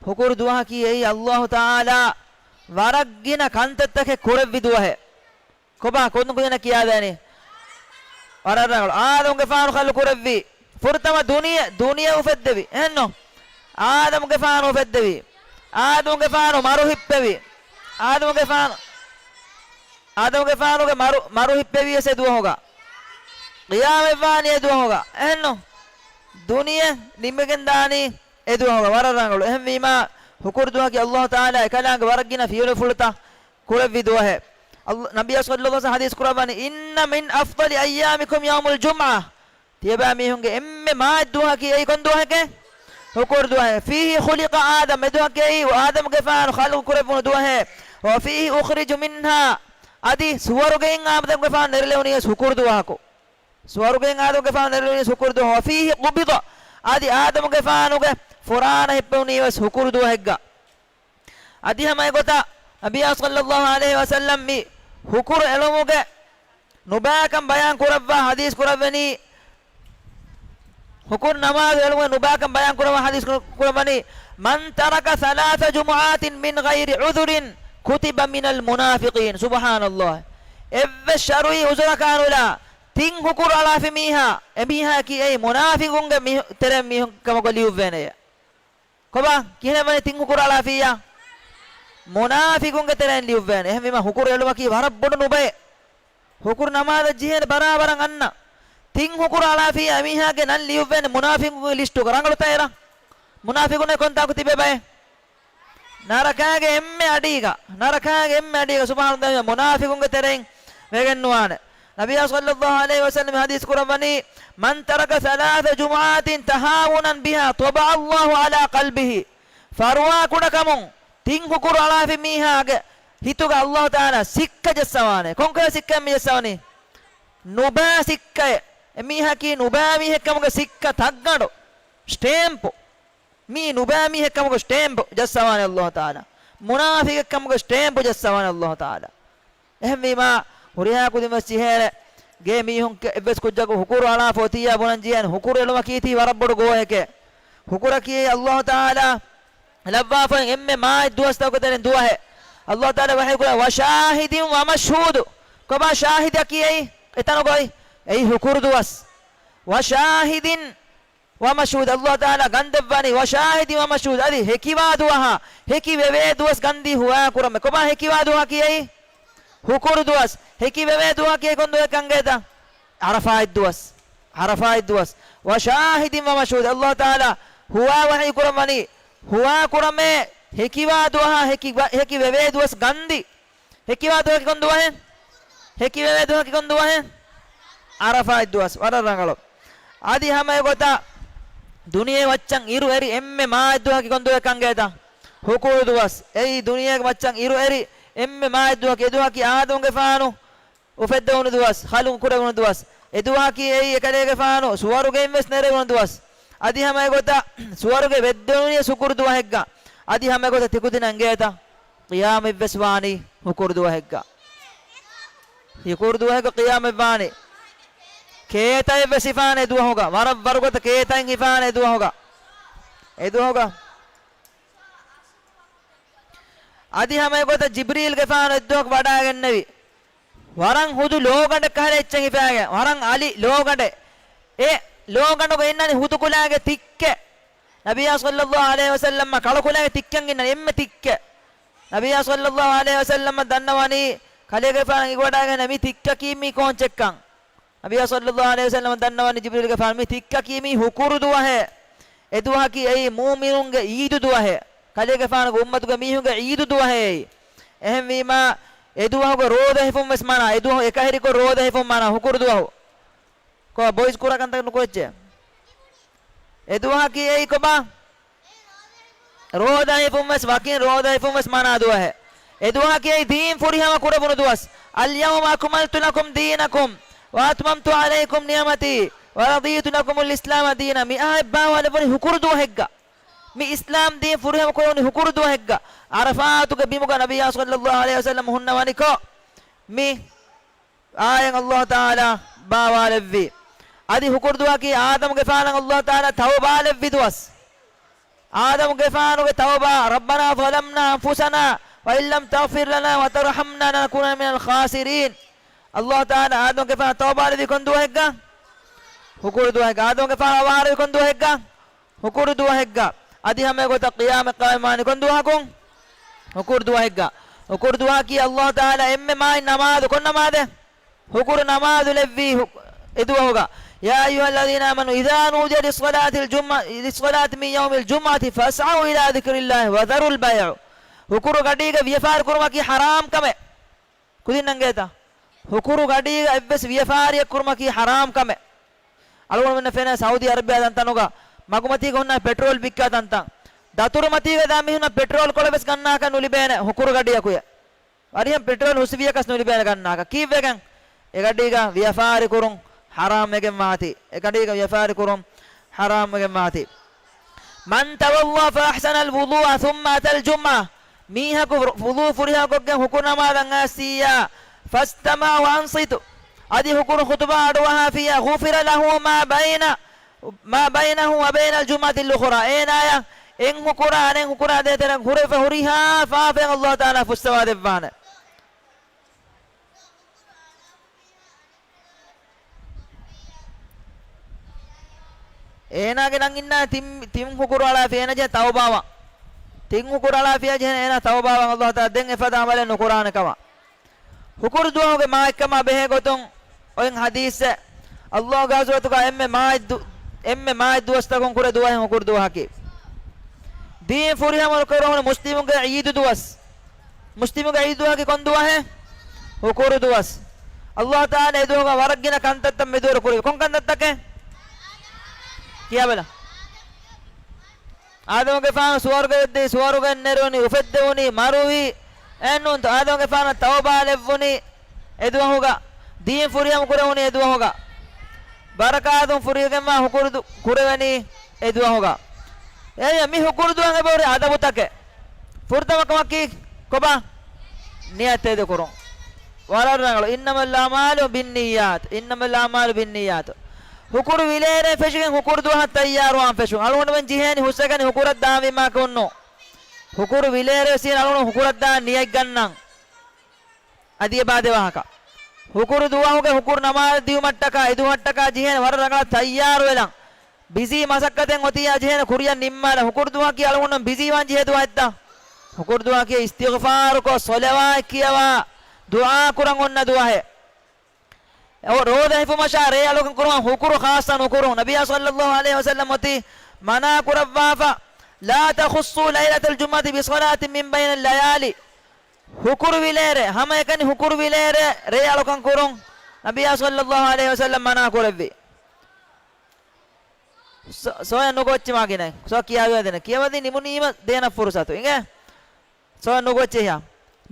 ހުކުރު ދުވަހަކީ އެއީ އައްލާހު ތަޢާލާ ވަރަށް ގިނަ ކަންތައްތަކެއް ކުރެއްވި ދުވަހެއް. ކޮބާ ކޮން ކުދިންނަށް ކިޔާދޭނީ؟ ވަރަށް ރަނގަޅު. އާދަމުގެފާނު ޚަލްޤު ކުރެއްވީ. ފުރަތަމަ ދުނިޔެ، ދުނިޔެ އުފެއްދެވި. އެހެންނު؟ އާދަމުގެފާނު އުފެއްދެވީ. އާދަމުގެފާނު މަރު ހިއްޕެވީ. އާދަމުގެފާނު، އާދަމުގެފާނުގެ މަރު، މަރު ހިއްޕެވީ އެސެ ދުވަހުގަ. ޤިޔާމަތްވާނީ އެ ދުވަހުގަ. އެހެންނު؟ ދުނިޔެ ނިމިގެން ދާނީ އެ ދުވަހުގަ. ވަރަށް ރަނގަޅު. އެހެންވީމާ، ހުކުރު ދުވަހަކީ އައްލާހު ތަޢާލާ އެކަލާނގެ ވަރަށް ގިނަ ފިޔަވަޅުފުޅުތައް ކުރެއްވި ދުވަހެއް. އައްލާ، ނަބިއްޔާ ޞައްލައްލާހު ޢަލައިހި ވަސައްލަމަ ޙަދީޘް ކުރައްވަނީ، "އިންނަ މިން އަފްޟަލި އައްޔާމިކުމް ޔައުމުލް ޖުމްޢާ." ތިޔަބައިމީހުންގެ އެންމެ މާތް ދުވަހަކީ އެއީ ކޮން ދުވަހެކޭ؟ ހުކުރު ދުވަހެއް. "ފީހި ޚުލިޤަ އާދަމް." އެ ދުވަހަކީ އެއީ އާދަމުގެފާނު ޚަލްޤު ކުރެއްވުނު ދުވަހެއް. "ވަ ފީހި އުޚްރިޖު މިންހާ." އަދި ސުވަރުގެއިން އާދަމުގެފާނު ނެރެލެވުނީ ވެސް ހުކުރު ދުވަހަކު. ސުވަރުގެއިން އާދަމުގެފާނު ނެރެލެވުނީ ވެސް ހުކުރު ދުވަހު. "ވަ ފީހި ޤުބިޟަ." އަދި އާދަމުގެފާނުގެ ފުރާނަ ހިއްޕެވުނީ ވެސް ހުކުރު ދުވަހެއްގަ. އަދި ހަމަ އެގޮތަށް ނަބިއްޔާ ޞައްލައްލާހު ޢަލައިހި ވަސައްލަމް މި ހުކުރު އެޅުމުގެ ނުބައިކަން ބަޔާން ކުރައްވާ ޙަދީޘް ކުރައްވަނީ، ހުކުރު ނަމާދު އެޅުމުގެ ނުބައިކަން ބަޔާން ކުރައްވާ ޙަދީޘް ކުރައްވަނީ، "މަން ތަރަކަ ޘަލާޘަ ޖުމުޢާތިން މިން ޣައިރި ޢުޛުރިން ކުތިބަ މިނަލް މުނާފިޤީން." ސުބްޙާނައްލާހް. އެއްވެސް ޝަރުޢީ ޢުޛުރަކާ ނުލާ ތިން ހުކުރު އަޅާފި މީހާ، އެމީހާއަކީ އެއީ މުނާފިޤުންގެ މި-، ތެރެއިން މީހުން ކަމަކު ލިޔުއްވޭނެޔޭ. ކޮބާ؟ ކިހިނެއް ވަނީ ތިން ހުކުރު އަޅާފިއްޔާ؟ މުނާފިޤުންގެ ތެރެއިން ލިޔުއްވޭނެ. އެހެންވީމަ ހުކުރު އެޅުމަކީ ވަރަށް ބޮޑު ނުބައެއް. ހުކުރު ނަމާދަށް ޖެހޭނެ ބަރާބަރަށް އަންނަ. ތިން ހުކުރު އަޅާފިއްޔާ އެމީހާގެ ނަން ލިޔުއްވޭނެ މުނާފިޤުންގެ ލިސްޓުގަ. ރަނގަޅުތަ އެރަށް؟ މުނާފިޤުންނެއް ކޮންތާކު ތިބޭ ބައެއް؟ ނަރަކާގެ އެންމެ އަޑީގަ، ނަރަކާގެ އެންމެ އަޑީގަ ސުބްޙާނައްލާހް މުނާފިޤުންގެ ތެރެއިން ވެގެން ނުވާނެ. ނަބިއްޔާ ޞައްލައްލާހު ޢަލައިހި ވަސައްލަމަ ޙަދީޘް ކުރައްވަނީ، "މަން ތަރަކަ ޘަލާޘަ ޖުމުޢާތިން ތަހާވުނަން ބިހާ ޠަބަޢަ ﷲ ޢަލާ ޤަލްބިހި." ފަރުވާ ކުޑަކަމުން ތިން ހުކުރު އަޅާފި މީހާގެ ހިތުގަ ﷲ ތަޢާލާ ސިއްކަ ޖައްސަވާނެ. ކޮންކަހަލަ ސިއްކައެއް މި ޖައްސަވަނީ؟ ނުބައި ސިއްކައެއް. އެމީހަކީ ނުބައި މީހެއްކަމުގެ ސިއްކަ ތައްގަނޑު. ސްޓޭމްޕު. މީ ނުބައި މީހެއްކަމުގެ ސްޓޭމްޕު ޖައްސަވާނެ ﷲ ތަޢާލާ. މުނާފިޤެއްކަމުގެ ސްޓޭމްޕު ޖައްސަވާނެ ﷲ ތަޢާލާ. އެހެންވީމާ، ހުރިހާ ކުދިން ވެސް ޖެހޭނެ، ގޭ މީހުން އެއްވެސް ކުއްޖަކު ހުކުރު އަޅާފަ އޮތިއްޔާ ބުނަން ޖެހޭނެ، ހުކުރު އެޅުމަކީ ތީ ވަރަށް ބޮޑު ގޯހެކޭ. ހުކުރަކީ ﷲ ތަޢާލާ ލައްވާފައި އެންމެ މާތް ދުވަސްތަކުގެ ތެރެއިން ދުވަހެއް. ﷲ ތަޢާލާ ވަޙީ ކުރާ، "ވަޝާހިދިން ވަމަޝްހޫދު." ކޮބާ ޝާހިދަކީ އެއީ؟ އެތަނުގައި އެއީ ހުކުރު ދުވަސް. ވަޝާހިދިން ވަމަޝްހޫދު. ﷲ ތަޢާލާ ގަންދެއްވާނީ، "ވަޝާހިދިން ވަމަޝްހޫދު." އަދި ހެކިވާ ދުވަހާ، ހެކި ވެވޭ ދުވަސް ގަންދީ ހުވާ ކުރަމޭ. ކޮބާ ހެކިވާ ދުވަހަކީ އެއީ؟ ހުކުރު ދުވަސް. ހެކި ވެވޭ ދުވަހަކީ ކޮން ދުވަހެއް ކަންގޭތަ؟ ޢަރަފާތް ދުވަސް. ޢަރަފާތް ދުވަސް. "ވަޝާހިދިން ވަމަޝްހޫދު." ﷲ ތަޢާލާ ހުވާ ވަޙީ ކުރައްވަނީ، ހުވާ ކުރަމޭ ހެކިވާ ދުވަހާ، ހެކި، ހެކި ވެވޭ ދުވަސް ގަންދި. ހެކިވާ ދުވަހަކީ ކޮން ދުވަހެއް؟ ހެކިވެވޭ ދުވަހަކީ ކޮން ދުވަހެއް؟ ޢަރަފާތް ދުވަސް. ވަރަށް ރަނގަޅު. އަދި ހަމަ އެގޮތަށް ދުނިޔެ މައްޗަށް އިރު އެރި އެންމެ މާތް ދުވަހަކީ ކޮން ދުވަހެއް ކަންގޭތަ؟ ހުކުރު ދުވަސް. އެއީ ދުނިޔޭގެ މައްޗަށް އިރު އެރި އެންމެ މާތް ދުވަހަކީ، އެ ދުވަހަކީ އާދަމުގެފާނު އުފެއްދެވުނު ދުވަސް، ޚަލްޤު ކުރެވުނު ދުވަސް. އެ ދުވަހަކީ އެއީ އެކަލޭގެފާނު ސުވަރުގެއިން ވެސް ނެރެވުނު ދުވަސް. އަދި ހަމަ އެގޮތަށް ސުވަރުގެ ވެއްދެވުނީ ހުކުރު ދުވަހެއްގަ. އަދި ހަމަ އެގޮތަށް ތިކުދިން އެނގޭތަ؟ ޤިޔާމަތް ވެސް ވާނީ ހުކުރު ދުވަހެއްގަ. ހުކުރު ދުވަހެއްގަ ޤިޔާމަތް ވާނީ. ކޭތައެއް ވެސް ހިފާނެ ދުވަހުގަ. ވަރަށް ވަރުގޮތަށް ކޭތައެއް ހިފާނެ ދުވަހުގަ. އެދުވަހުގަ އަދި ހަމަ އެގޮތަށް ޖިބްރީލްގެފާނު އެއްދުވަހަކު ވަޑައިގެންނެވި. ވަރަށް ހުދު ލޯގަނޑެއް ކަހަލަ އެއްޗެއް ހިފާގެން، ވަރަށް އަލި ލޯގަނޑެއް. އެ ލޯގަނޑުގަ އިންނަނީ ހުދު ކުލާގެ ތިއްކެއް. ނަބިއްޔާ ޞައްލައްލާހު ޢަލައިހި ވަސައްލަމް ކަޅު ކުލާގެ ތިއްކަން އިންނަނީ އެންމެ ތިއްކެއް. ނަބިއްޔާ ޞައްލައްލާހު ޢަލައިހި ވަސައްލަމަށް ދަންނަވަނީ ކަލޭގެފާނަށް އިގޮޑާގެން މި ތިއްކަކީ މީ ކޯންޗެއްކަން. ނަބިއްޔާ ޞައްލައްލާހު ޢަލައިހި ވަސައްލަމަށް ދަންނަވަނީ ޖިބްރީލްގެފާނު މި ތިއްކަކީ މީ ހުކުރު ދުވަހެއް. އެދުވަހަކީ އެއީ މުއުމިނުންގެ ޢީދު ދުވަހެއް. ކަލޭގެފާނުގެ އުއްމަތުގެ މީހުންގެ ޢީދު ދުވަހެއް. އެހެންވީމާ، އެދުވަހުގެ ރޯދަ ހިފުން ވެސް މަނާ، އެދުވަހު އެކަހެރިކޮށް ރޯދަ ހިފުން މަނާ، ހުކުރު ދުވަހު. ކޮ ބޮއިޒް ކުރާ ކަންތައް ނުކުރެއްޗޭ. އެދުވަހަކީ އެއީ ކޮބާ؟ ރޯދަ ހިފުން ވެސް ވަކިން ރޯދަ ހިފުން ވެސް މަނާ ދުވަހެއް. އެދުވަހަކީ އެއީ ދީން ފުރިހަމަ ކުރެވުނު ދުވަސް. اليوم أكملت لكم دينكم وأتممت عليكم نعمتي ورضيت لكم الإسلام دينا. މި އާޔަތް ބާވާލެއްވުނީ ހުކުރު ދުވަހެއްގަ. މި އިސްލާމް ދީން ފުރިހަމަ ކުރެވުނީ ހުކުރު ދުވަހެއްގަ. ޢަރަފާތުގެ ބިމުގަ ނަބިއްޔާ ޞައްލައްލާހު ޢަލައިހި ވަސައްލަމް ހުންނަވަނިކޮށް، މި އާޔަތް ﷲ ތަޢާލާ ބާވާލެއްވި. އަދި ހުކުރު ދުވަހަކީ އާދަމުގެފާނަށް ﷲ ތަޢާލާ ތައުބާލެއްވި ދުވަސް. އާދަމުގެފާނުގެ ތައުބާ، ربنا ظلمنا أنفسنا وإن لم تغفر لنا وترحمنا لنكونن من الخاسرين. ﷲ ތަޢާލާ އާދަމުގެފާނަށް ތައުބާލެއްވީ ކޮން ދުވަހެއްގަ؟ ހުކުރު ދުވަހެއްގަ. އާދަމުގެފާނު އަވަހާރަވީ ކޮން ދުވަހެއްގަ؟ ހުކުރު ދުވަހެއްގަ. އަދި ހަމަ އެގޮތަށް ޤިޔާމަތް ޤާއިމްވާނީ ކޮން ދުވަހަކުން؟ ހުކުރު ދުވަހެއްގަ. ހުކުރު ދުވަހަކީ ﷲ ތަޢާލާ އެންމެ މާތް ނަމާދު، ކޮން ނަމާދެއް؟ ހުކުރު ނަމާދު ލެއްވީ ހު-، އެދުވަހުގަ. يا أيها الذين آمنوا إذا نودي للصلاة الجمعة، للصلاة من يوم الجمعة فاسعوا إلى ذكر الله وذروا البيع. ހުކުރު ގަޑީގަ ވިޔަފާރި ކުރުމަކީ ޙަރާމް ކަމެއް. ކުދިންނަންގޭތަ؟ ހުކުރު ގަޑީގަ އެއްވެސް ވިޔަފާރިއެއް ކުރުމަކީ ޙަރާމް ކަމެއް. އަޅުގަނޑުމެންނަށް ފެނޭ ސައުދީ އަރަބިއާ ތަންތަނުގަ މަގުމަތީގަ ހުންނަ ޕެޓްރޯލް ބިއްކާ ތަންތަން. ދަތުރުމަތީގަ ދާ މީހުންނަށް ޕެޓްރޯލް ކޮޅެއް ވެސް ގަންނާކަށް ނުލިބޭނެ ހުކުރު ގަޑިއަކުޔަށް. ވަރިހަން ޕެޓްރޯލް ހުސްވިޔަކަސް ނުލިބޭނެ ގަންނާކަށް. ކީއްވެގެން؟ އެގަޑީގަ ވިޔަފާރި ކުރުން ޙަރާމް ވެގެން ވާތީ. އެގަޑީގަ ވިޔަފާރި ކުރުން ޙަރާމް ވެގެން ވާތީ. من توضأ فأحسن الوضوء ثم أتى الجمعة. މީހަކު ވު-، ވުޟޫ ފުރިހަމަކޮށްގެން ހުކުރު ނަމާދަށް އައިސިއްޔާ، فاستمع وأنصت، އަދި ހުކުރު ޚުޠުބާ އަޑުއަހާފިއްޔާ، غفر له ما بين، ما بينه وبين الجمعة الأخرى. އޭނާޔަށް އެއް ހުކުރާ އަނެއް ހުކުރާ ދޭތެރޭ ހުރެފަ ހުރިހާ ފާފައެއް ﷲ ތަޢާލާ ފުއްސަވާ ދެއްވާނެ. އޭނާގެ ނަން އިންނާ ތިން، ތިން ހުކުރު އަޅާފި އޭނާ ޖެހޭ ތައުބާވާން. ތިން ހުކުރު އަޅާފިޔާ ޖެހޭ އޭނާ ތައުބާވާން ﷲ ތަޢާލާ ދެން އެފަދަ ޢަމަލެއް ނުކުރާނެ ކަމަށް. ހުކުރު ދުވަހުގެ މާތްކަމާ ބެހޭ ގޮތުން އޮތް ޙަދީޘެއް. ﷲ ގާޒުވަތުގަ އެންމެ މާތް ދު-، އެންމެ މާތް ދުވަސްތަކުން ކުރެ ދުވަހެއް ހުކުރު ދުވަހަކީ. ދީން ފުރިހަމަ ކުރެވުނު މުސްލިމުންގެ ޢީދު ދުވަސް. މުސްލިމުގެ ޢީދު ދުވަހަކީ ކޮން ދުވަހެއް؟ ހުކުރު ދުވަސް. ﷲ ތަޢާލާ އެ ދުވަހުގަ ވަރަށް ގިނަ ކަންތައްތައް މެދުވެރި ކުރެވި. ކޮން ކަންތައްތަކެއް؟ ކިޔާބަލަ. އާދަމުގެފާނު ސުވަރުގައަށް ދިޔައީ، ސުވަރުގައިން ނެރުނީ، އުފެއްދެވުނީ، މަރުވީ. އެއްނޫންތޯ؟ އާދަމުގެފާނަށް ތައުބާ ލެއްވުނީ އެ ދުވަހުގަ. ދީން ފުރިހަމަ ކުރެވުނީ އެ ދުވަހުގަ. ބަރަކާތުން ފުރިގެންވާ ހުކުރު ދު-، ކުރެވެނީ އެ ދުވަހުގަ. އޭ، މި ހުކުރު ދުވަހުގެ އަދަބުތަކެއް. ފުރަތަމަ ކަމަކީ ކޮބާ؟ ނިޔަތް ތެދުކުރުން. ވަރަށް ރަނގަޅު. إنما الأعمال بالنيات، إنما الأعمال بالنيات. ހުކުރު ވިލޭރޭ ފެށިގެން ހުކުރު ދުވަހަށް ތައްޔާރުވާން ފެށުން. އަޅުގަނޑުމެން ޖެހޭނީ ހުސްވެގަނި ހުކުރަށް ދާންވީމާކަށް ނޫން. ހުކުރު ވިލޭރޭ ވެސް އަޅުގަނޑު ހުކުރަށް ދާން ނިޔަތް ގަންނަން. އަދި އެބާދެ ވާހަކަ. ހުކުރު ދުވަހުގެ ހުކުރު ނަމާދު ދިއުމަށްޓަކާ އެދުވަހަށްޓަކާ ޖެހޭނެ ވަރަށް ރަނގަޅަށް ތައްޔާރުވެލަން. ބިޒީ މަސައްކަތެއް އޮތިއްޔާ ޖެހޭނެ ކުރިއަށް ނިންމާލަން. ހުކުރު ދުވަހަކީ އަޅުގަނޑު ބިޒީވާން ޖެހޭ ދުވަހެއްތަ؟ ހުކުރު ދުވަހަކީ އިސްތިޣްފާރުކޮށް، ޞަލަވާތް ކިޔަވާ، ދުޢާ ކުރަން އޮންނަ ދުވަހެއް. އެ ރޯދަ ހިފުމަށާ ރޭ އަޅުކަން ކުރުމަށް ހުކުރު ޚާއްޞަ ނުކުރުން. ނަބިއްޔާ ޞައްލައްލާހު ޢަލައިހި ވަސައްލަމް އޮތީ މަނާ ކުރައްވާފަ، لا تخصوا ليلة الجمعة بصلاة من بين الليالي. ހުކުރު ވިލޭރޭ، ހަމައެކަނި ހުކުރު ވިލޭރޭ ރޭ އަޅުކަން ކުރުން ނަބިއްޔާ ޞައްލައްލާހު ޢަލައިހި ވަސައްލަމް މަނާ ކުރެއްވި. ސޮ-، ސޯޔަ ނުގޮއްޗި މާގިނައި. ސޯ ކިޔާވެ ދޭނެ. ކިޔަވަދީ ނިމުނީމަ ދޭނަ ފުރުސަތު. އިނގޭ؟ ސޯޔަ ނުގޮއްޗި ހިޔާ.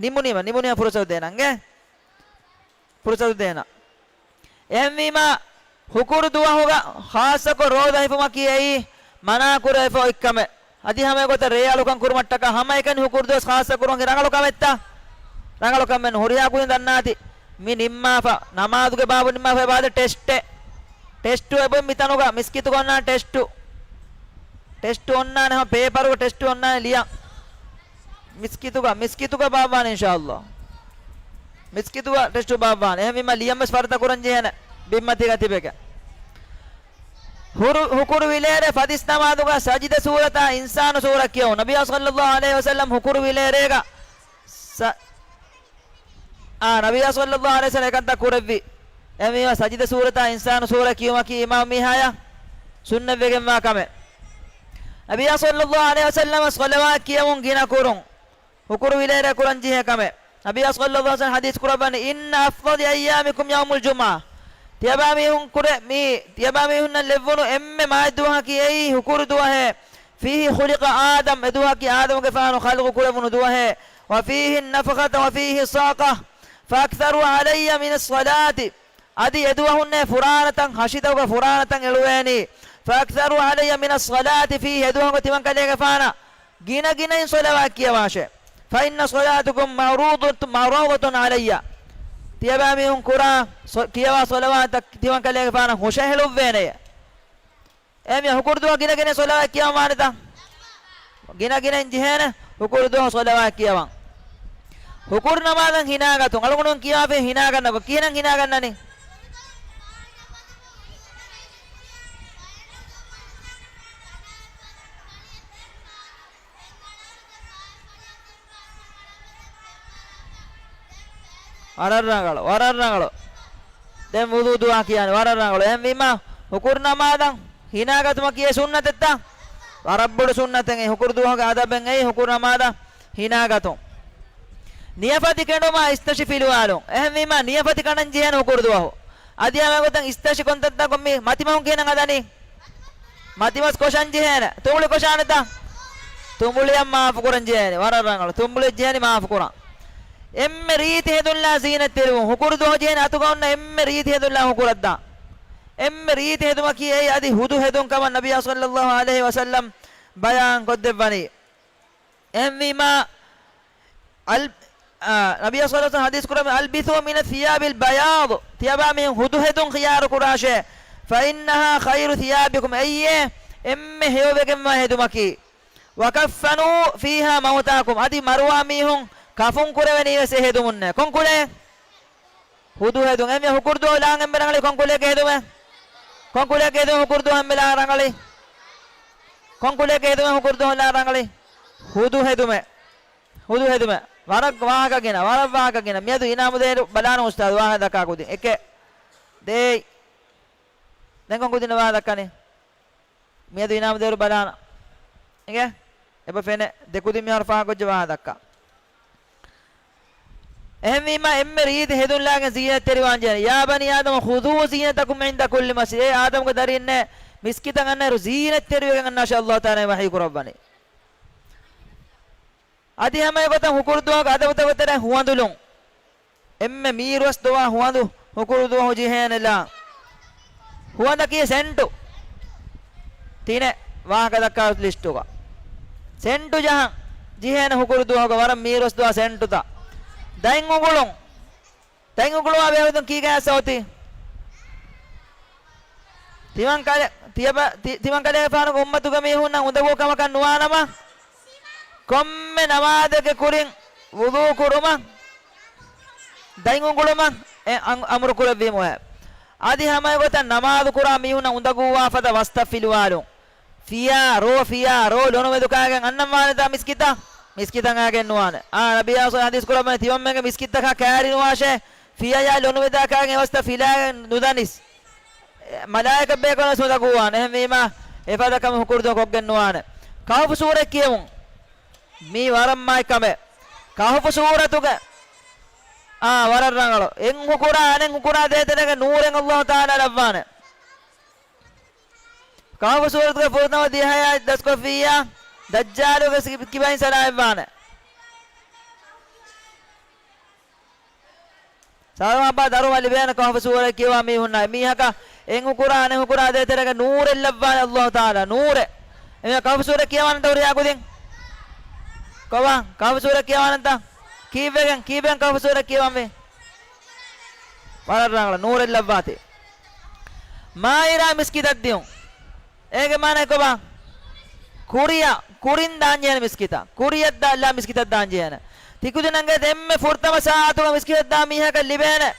ނިމުނީމަ، ނިމުނީމަ ފުރުސަތު ދޭނަ. އިނގޭ؟ ފުރުސަތު ދޭނަ. އެހެންވީމާ، ހުކުރު ދުވަހުގަ ޚާއްޞަކޮށް ރޯދަ ހިފުމަކީ އެއީ މަނާ ކުރެވިފަ އޮތްކަމެއް. އަދި ހަމަ އެގޮތަށް ރޭ އަޅުކަން ކުރުމަށްޓަކާ ހަމައެކަނި ހުކުރު ދުވަސް ޚާއްޞަ ކުރުމަކީ ރަނގަޅު ކަމެއްތަ؟ ރަނގަޅު ކަމެއް ނޫން. ހުރިހާ ކުދިން ދަންނާތި މި ނިންމާފަ، ނަމާދުގެ ބާބު ނިންމާފަ އެބާދެ ޓެސްޓެއް. ޓެސްޓު އެބޮތް މިތަނުގަ މިސްކިތުގަ އޮންނާނެ ޓެސްޓު. ޓެސްޓު އޮންނާނެ، ހަމަ ޕޭޕަރުގަ ޓެސްޓު އޮންނާނެ ލިޔަން. މިސްކިތުގަ، މިސްކިތުގަ ބާއްވާނެ އިންޝާﷲ. މިސްކިތުގަ ޓެސްޓު ބާއްވާނެ. އެހެންވީމަ ލިޔަން ވެސް ފަރިތަ ކުރަން ޖެހޭނެ. ބިންމަތީގަ ތިބެގެ. ހުރު-، ހުކުރު ވިލޭރޭ ފަތިސް ނަމާދުގަ ސަޖިދަ ސޫރަތާ އިންސާނު ސޫރަ ކިޔަވުން. ނަބިއްޔާ ޞައްލައްލާހު ޢަލައިހި ވަސައްލަމް ހުކުރު ވިލޭރޭގަ ސަ-، އާ، ނަބިއްޔާ ޞައްލައްލާހު ޢަލައިހި ވަސައްލަމް އެކަންތައް ކުރެއްވި. އެހެންވީމަ ސަޖިދަ ސޫރަތާ އިންސާނު ސޫރަ ކިޔުމަކީ އިމާމް މީހާޔަށް ސުންނަތްވެގެންވާ ކަމެއް. ނަބިއްޔާ ޞައްލައްލާހު ޢަލައިހި ވަސައްލަމަށް ޞަލަވާތް ކިޔަވުން ގިނަ ކުރުން. ހުކުރު ވިލޭރޭ ކުރަން ޖެހޭ ކަމެއް. ނަބިއްޔާ ޞައްލައްލާހު ޢަލައިހި ވަސައްލަމް ޙަދީޘް ކުރައްވަނީ، "إن أفضل أيامكم يوم الجمعة." ތިޔަބައިމީހުން ކުރެ-، މީ، ތިޔަބައިމީހުންނަށް ލެއްވުނު އެންމެ މާތް ދުވަހަކީ އެއީ ހުކުރު ދުވަހޭ. "فيه خلق آدم." އެ ދުވަހަކީ އާދަމުގެފާނު ޚަލްޤު ކުރެވުނު ދުވަހޭ. "وفيه النفخة وفيه الصعقة. فأكثروا علي من الصلاة." އަދި އެ ދުވަހުންނޭ ފުރާނަތައް، ހަށިތަކުގަ ފުރާނަތައް އެޅުވޭނީ. "فأكثروا علي من الصلاة فيه." އެ ދުވަހުގަ ތިމަން ކަލޭގެފާނަށް ގިނަ ގިނައިން ޞަލަވާތް ކިޔަވާށޭ. "فإن صلاتكم معروضة، معروضة علي." ތިޔަބައިމީހުން ކުރާ ޞަ-، ކިޔަވާ ޞަލަވާތްތައް ތިމަން ކަލޭގެފާނަށް ހުށަހެޅުއްވޭނެޔޭ. އެހެންވީމަ ހުކުރު ދުވަހު ގިނަ ގިނައިން ޞަލަވާތް ކިޔަވަން ވާނެތަ؟ ގިނަ ގިނައިން ޖެހޭނެ ހުކުރު ދުވަހު ޞަލަވާތް ކިޔަވަން. ހުކުރު ނަމާދަށް ހިނާގަތުން. އަޅުގަނޑު ކިޔަވާފައި ހިނާގަންނަ. ކިހިނެއް ހިނާގަންނަނީ؟ ވަރަށް ރަނގަޅު، ވަރަށް ރަނގަޅު. ދެން ވުޟޫ ދުޢާ ކިޔާނެ، ވަރަށް ރަނގަޅު. އެހެންވީމަ، ހުކުރު ނަމާދަށް ހިނާގަތުމަކީ އެ ސުންނަތެއްތަ؟ ވަރަށް ބޮޑު ސުންނަތެއް އެއީ، ހުކުރު ދުވަހުގެ އަދަބެއް އެއީ، ހުކުރު ނަމާދަށް ހިނާގަތުން. ނިޔަފަތި ކެނޑުމާ އިސްތަށި ފިލުވާލުން. އެހެންވީމަ، ނިޔަފަތި ކަނޑަން ޖެހޭނެ ހުކުރު ދުވަހު. އަދި ހަމަ ގޮތަށް އިސްތަށި ކޮންތައްތަކުން މި މަތިމަހުން ކިހިނެއް ހަދަނީ؟ މަތިމަސް ކޮށަން ޖެހޭނެ. ތުނބުޅި ކޮށާނެތަ؟ ތުނބުޅިއަށް މާފު ކުރަން ޖެހޭނެ. ވަރަށް ރަނގަޅު. ތުނބުޅި ޖެހޭނެ މާފު ކުރަން. އެންމެ ރީތި ހެދުންލާ ޒީނަތްތެރިވުން. ހުކުރު ދުވަހު ޖެހޭނެ އަތުގަ އޮންނަ އެންމެ ރީތި ހެދުންލާ ހުކުރަށްދާން. އެންމެ ރީތި ހެދުމަކީ އެއީ އަދި ހުދު ހެދުން ކަމަށް ނަބިއްޔާ ޞައްލައްލާހު ޢަލައިހި ވަސައްލަމް ބަޔާން ކޮށްދެއްވަނީ. އެހެންވީމާ، އަލް-، އާ، ނަބިއްޔާ ޞައްލައްލާހު ޢަލައިހި ވަސައްލަމް ޙަދީޘް ކުރައްވަނީ، "البسوا من الثياب البياض." ތިޔަބައިމީހުން ހުދު ހެދުން ޚިޔާރު ކުރާށޭ. "فإنها خير ثيابكم." އެއީ އެންމެ ހެޔޮވެގެންވާ ހެދުމަކީ. "وكفنوا فيها موتاكم." އަދި މަރުވާ މީހުން ކަފުން ކުރެވެނީ ވެސް އެ ހެދުމުންނޭ. ކޮންކުޅޭ؟ ހުދު ހެދުން. އެންމެ ހުކުރު ދުވަހު ލާން އެންމެ ރަނގަޅީ ކޮންކުޅެއްގެ ހެދުމެއް؟ ކޮންކުޅެއްގެ ހެދުމެއް ހުކުރު ދުވަހު އެންމެ ލާން ރަނގަޅީ؟ ކޮންކުޅެއްގެ ހެދުމެއް ހުކުރު ދުވަހު ލާން ރަނގަޅީ؟ ހުދު ހެދުމެއް. ހުދު ހެދުމެއް. ވަރަށް ވާހަކަ ގިނަ، ވަރަށް ވާހަކަ ގިނަ. މިއަދު އިނާމުދޭރު ބަލާނަ އުސްތާޛު ވާހަކަ ދައްކާ ކުދިން. އެކެއް. ދޭއް. ދެން ކޮން ކުދިން ވާހަކަ ދައްކަނީ؟ މިއަދު އިނާމުދޭރު ބަލާނަ. އިނގޭ؟ އެބަ ފެނޭ. ދެ ކުދިން މިހާރު ފާހަގަކޮށްޖެ ވާހަކަ ދައްކާ. އެހެންވީމާ، އެންމެ ރީތި ހެދުން ލާގެން ޒީނަތްތެރިވާން ޖެހޭނެ. "يا بني آدم خذوا زينتكم عند كل مسجد." އޭ އާދަމްގެ ދަރިންނޭ، މިސްކިތަށް އަންނައިރު ޒީނަތްތެރިވެގެން އަންނާށޭ، ﷲ ތަޢާލާ ވަޙީ ކުރައްވަނީ. އަދި ހަމަ އެގޮތަށް ހުކުރު ދުވަހުގެ އަދަބުތަކުގެ ތެރެއިން ހުވަނދުލުން. އެންމެ މީރުވެސް ދޮވާ ހުވަނދު ހުކުރު ދުވަހު ޖެހޭނެ ލާން. ހުވަނދަކީ ސެންޓު. ތިނެއް ވާހަކަ ދައްކާ ލިސްޓުގަ. ސެންޓު ޖަހަން ޖެހޭނެ ހުކުރު ދުވަހުގަ ވަރަށް މީރުވެސް ދޮވާ ސެންޓުތައް. ދަތް އުނގުޅުން. ދަތް އުނގުޅުމާ ބެހޭގޮތުން ކީކޭ އަސް އޮތީ؟ ތިމަން ކަލެ-، ތިޔަބަ-، ތި-، ތިމަން ކަލޭގެފާނުގެ އުއްމަތުގެ މީހުންނަށް އުނދަގޫ ކަމަކަށް ނުވާނަމަ، ކޮންމެ ނަމާދެއްގެ ކުރިން ވުޟޫ ކުރުމަށް، ދަތް އުނގުޅުމަށް އެ އަން-، އަމުރު ކުރެއްވީމުއޭ. އަދި ހަމައެގޮތަށް ނަމާދު ކުރާ މީހުންނަށް އުނދަގޫވާ ފަދަ ވަސްތައް ފިލުވާލުން. ފިޔާ، ރޯ، ފިޔާ، ރޯ ލޮނުމެދު ކާގެން އަންނަން ވާނެތާ މިސްކިތަށް؟ މިސްކިތަށް އައިގެން ނުވާނެ. އާ، ނަބިއްޔާ ޙަދީޘް ކުރައްވަނީ ތިމަންމެންގެ މިސްކިތްތަކާ ކައިރި ނުވާށޭ. ފިޔަޔާ ލޮނުމެދާ ކާގެން އެވަސްތަ ފިލާގެން ނުދަނިސް. މަލާއިކަ ބޭކަލުން ވެސް ނުދަގޫވާނެ. އެހެންވީމާ، އެފަދަ ކަމެއް ހުކުރު ދުވަހު ކޮށްގެން ނުވާނެ. ކަހުފު ސޫރަތް ކިޔެމުން. މީ ވަރަށް މާތް ކަމެއް. ކަހުފު ސޫރަތުގެ، އާ، ވަރަށް ރަނގަޅު. އެއް ހުކުރާ އަނެއް ހުކުރާ ދޭތެރޭގެ ނޫރެއް ﷲ ތަޢާލާ ލައްވާނެ. ކަހުފު ސޫރަތުގެ ފުރަތަމަ ދިހައާ ދަސްކޮށްފިއްޔާ، ދައްޖާލުގެ ކިބައިން ސަލާމަތްވާނެ. ސަލާމަތްވާ ދަރުމަ ލިބޭނެ ކަހުފު ސޫރަތް ކިޔަވާ މީހުންނަށް. މީހަކަށް އެއް ހުކުރާ އަނެއް ހުކުރާ ދޭތެރޭގެ ނޫރެއް ލައްވާނެ ﷲ ތަޢާލާ. ނޫރެއް. އެމީހާ ކަހުފު ސޫރަތް ކިޔަވާނެތަ ހުރިހާ ކުދިން؟ ކޮބާ؟ ކަހުފު ސޫރަތް ކިޔަވާނެތަ؟ ކީއްވެގެން، ކީއްވެގެން ކަހުފު ސޫރަތް ކިޔަވަންވީ؟ ވަރަށް ރަނގަޅަށް ނޫރެއް ލައްވާތީ. މާއިރާ މިސްކިތަށް ދިޔުން. އޭގެ މާނަ ކޮބާ؟ ކުރިއަށް، ކުރިން ދާންޖެހޭނެ މިސްކިތަށް. ކުރިއަށް ދާ، ލާ މިސްކިތަށް ދާންޖެހޭނެ. ތިކުދިން އަނގޭތަ އެންމެ ފުރަތަމަ ސާއަތުގަ މިސްކިތަށް ދާ މީހަކަށް ލިބޭނެ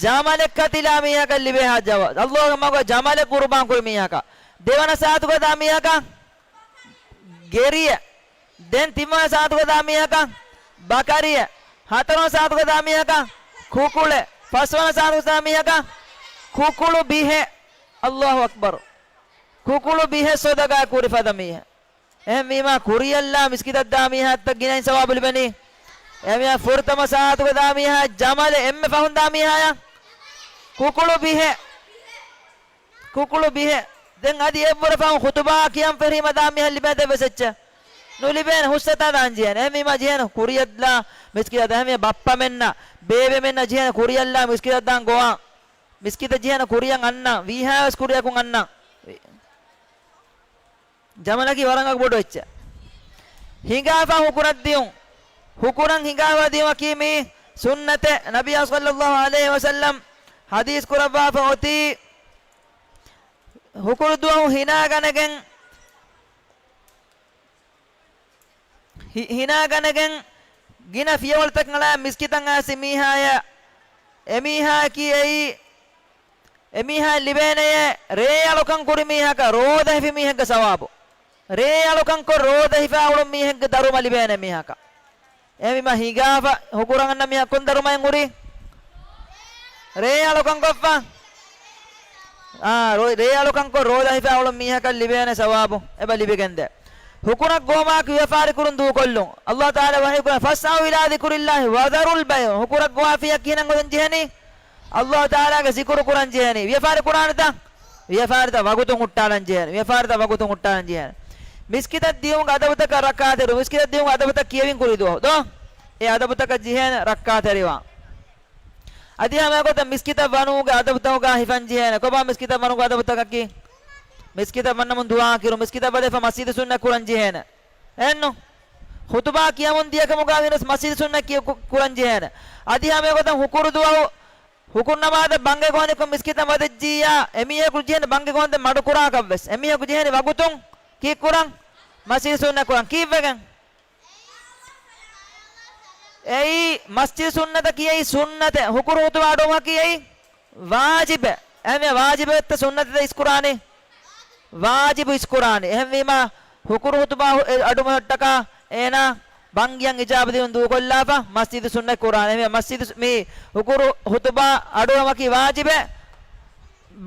ޖަމަލެއް ކަތިލާ މީހަކަށް ލިބޭ ހާ ޖަވާބު. ﷲ ގެ މަގުގަ ޖަމަލެއް ޤުރުބާން ކުރި މީހަކަށް. ދެވަނަ ސާއަތުގަ ދާ މީހަކަށް ގެރިއެއް. ދެން ތިންވަނަ ސާއަތުގަ ދާ މީހަކަށް ބަކަރިއެއް. ހަތަރުވަނަ ސާއަތުގަ ދާ މީހަކަށް ކުކުޅެއް. ފަސްވަނަ ސާއަތުގަ ދާ މީހަކަށް ކުކުޅު ބިހެއް. ﷲ އަކްބަރު. ކުކުޅު ބިހެއް ޞަދަޤާ ކުރި ފަދަ މީހެއް. އެހެންވީމާ، ކުރިއަށްލާ މިސްކިތަށް ދާ މީހާއަށްތަ ގިނައިން ސަވާބު ލިބެނީ؟ އެހެންވީމާ، ފުރަތަމަ ސާއަތުގަ ދާ މީހާ ޖަމަލެއް، އެންމެ ފަހުން ދާ މީހާޔަށް ކުކުޅު ބިހެއް. ކުކުޅު ބިހެއް. ދެން އަދި އެއްވުރެ ފަހުން ޚުތުބާ ކިޔަން ފެށީމަ ދާ މީހަށް ލިބޭތަ އެއްވެސް އެއްޗެއް؟ ނުލިބޭނެ. ހުސްއަތާ ދާން ޖެހޭނެ. އެހެންވީމާ ޖެހޭނެ ކުރިއަށްލާ މިސްކިތަށް ދާ. އެހެންވީމާ ބައްޕަމެންނަށް، ބޭބެމެންނަށް ޖެހޭނެ ކުރިއަށްލާ މިސްކިތަށް ދާން ގޮވާ. މިސްކިތަށް ޖެހޭނެ ކުރިއަށް އަންނަ. ވީހާވެސް ކުރިއަކުން އަންނަ. ޖަމަލަކީ ވަރަށް ބޮޑު އެއްޗެއް. ހިނގާފަ ހުކުރަށް ދިޔުން. ހުކުރަށް ހިނގާފަ ދިޔުމަކީ މީ ސުންނަތެއް. ނަބިއްޔާ ޞައްލައްލާހު ޢަލައިހި ވަސައްލަމް ޙަދީޘް ކުރައްވާފަ އޮތީ، ހުކުރު ދުވަހު ހިނާގަނެގެން، ހި-، ހިނާގަނެގެން ގިނަ ފިޔަވަޅުތަކަށް އަޅާ މިސްކިތަށް އައިސް މީހާޔަށް، އެމީހާއަކީ އެއީ އެމީހާ ލިބޭނެޔޭ ރޭއަޅުކަން ކުރި މީހަކަށް، ރޯދަ ހިފި މީހެއްގެ ސަވާބު. ރޭއަޅުކަންކޮށް ރޯދަ ހިފާ އުޅުނު މީހެއްގެ ދަރުމަ ލިބޭނެ މީހަކަށް. އެހެންވީމަ ހިނގާފަ ހުކުރަށް އަންނަ މީހާ ކޮން ދަރުމައެއް ހުރީ؟ ރޭއަޅުކަންކޮށްފަ. އާ، ރޯ-، ރޭއަޅުކަންކޮށް ރޯދަ ހިފާ އުޅުނު މީހަކަށް ލިބޭނެ ސަވާބު އެބަ ލިބިގެންދޭ. ހުކުރަށް ގޮވުމާއެކު ވިޔަފާރި ކުރުން ދޫކޮށްލުން. ﷲ ތަޢާލާ ވަޙީ ކުރަން، "فاسعوا إلى ذكر الله وذروا البيع." ހުކުރަށް ގޮވާފިއްޔާ ކިހިނެއް ގޮތުން ޖެހެނީ؟ ﷲ ތަޢާލާގެ ޒިކުރު ކުރަން ޖެހެނީ. ވިޔަފާރި ކުރާނެތަ؟ ވިޔަފާރިތައް ވަގުތުން ހުއްޓާލަން ޖެހޭނެ. ވިޔަފާރިތައް ވަގުތުން ހުއްޓާލަން ޖެހޭނެ. މިސްކިތަށް ދިޔުމުގެ އަދަބުތަކަށް ރައްކާތެރި، މިސްކިތަށް ދިޔުމުގެ އަދަބުތައް ކިޔެވިން ކުރި ދުވަހު ދޯ؟ އެ އަދަބުތަކަށް ޖެހޭނެ ރައްކާތެރިވާން. އަދި ހަމަ އެގޮތަށް މިސްކިތަށް ވަނުމުގެ އަދަބުތަކުގަ ހިފަން ޖެހޭނެ. ކޮބާ މިސްކިތަށް ވަނުމުގެ އަދަބުތަކަކީ؟ މިސްކިތަށް ވަންނަމުން ދުޢާ ކިރުން، މިސްކިތަށް ވަދެފަ މަސްޖިދު ސުންނަ ކުރަން ޖެހޭނެ. އެއްނު؟ ޚުތުބާ ކިޔަމުން ދިޔަކަމުގަ ވިޔަސް މަސްޖިދު ސުންނަ ކިޔަ-، ކު-، ކުރަން ޖެހޭނެ. އަދި ހަމަ އެގޮތަށް ހުކުރު ދުވަހު ހުކުރު ނަމާދަށް ބަންގެ ގޮވަނިކޮށް މިސްކިތަށް ވަދެއްޖިއްޔާ، އެމީހަކު ޖެހޭނެ ބަންގެ ގޮވަންދެން މަޑުކުރާކަށްވެސް. އެމީހަކު ޖެހޭނެ ވަގުތުން ކީއްކުރަން؟ މަސްޖިދު ސުންނަ ކުރަން. ކީއްވެގެން؟ އެއީ މަސްޖިދު ސުންނަތަކީ އެއީ ސުންނަތެއް. ހުކުރު ޚުތުބާ އަޑުއުމަކީ އެއީ ވާޖިބެއް. އެހެންވެ ވާޖިބެއްތަ ސުންނަތެއްތަ އިސްކުރާނީ؟ ވާޖިބު އިސްކުރާނީ. އެހެންވީމާ، ހުކުރު ޚުތުބާ އަޑުއުމަށްޓަކާ އޭނާ ބަންގިޔަށް އިޖާބަ ދިނުން ދޫކޮށްލާފަ، މަސްޖިދު ސުންނަތް ކުރާނެ. އެހެންވީމާ، މަސްޖިދު ސު-، މި ހުކުރު ޚުތުބާ އަޑުއުމަކީ ވާޖިބެއް.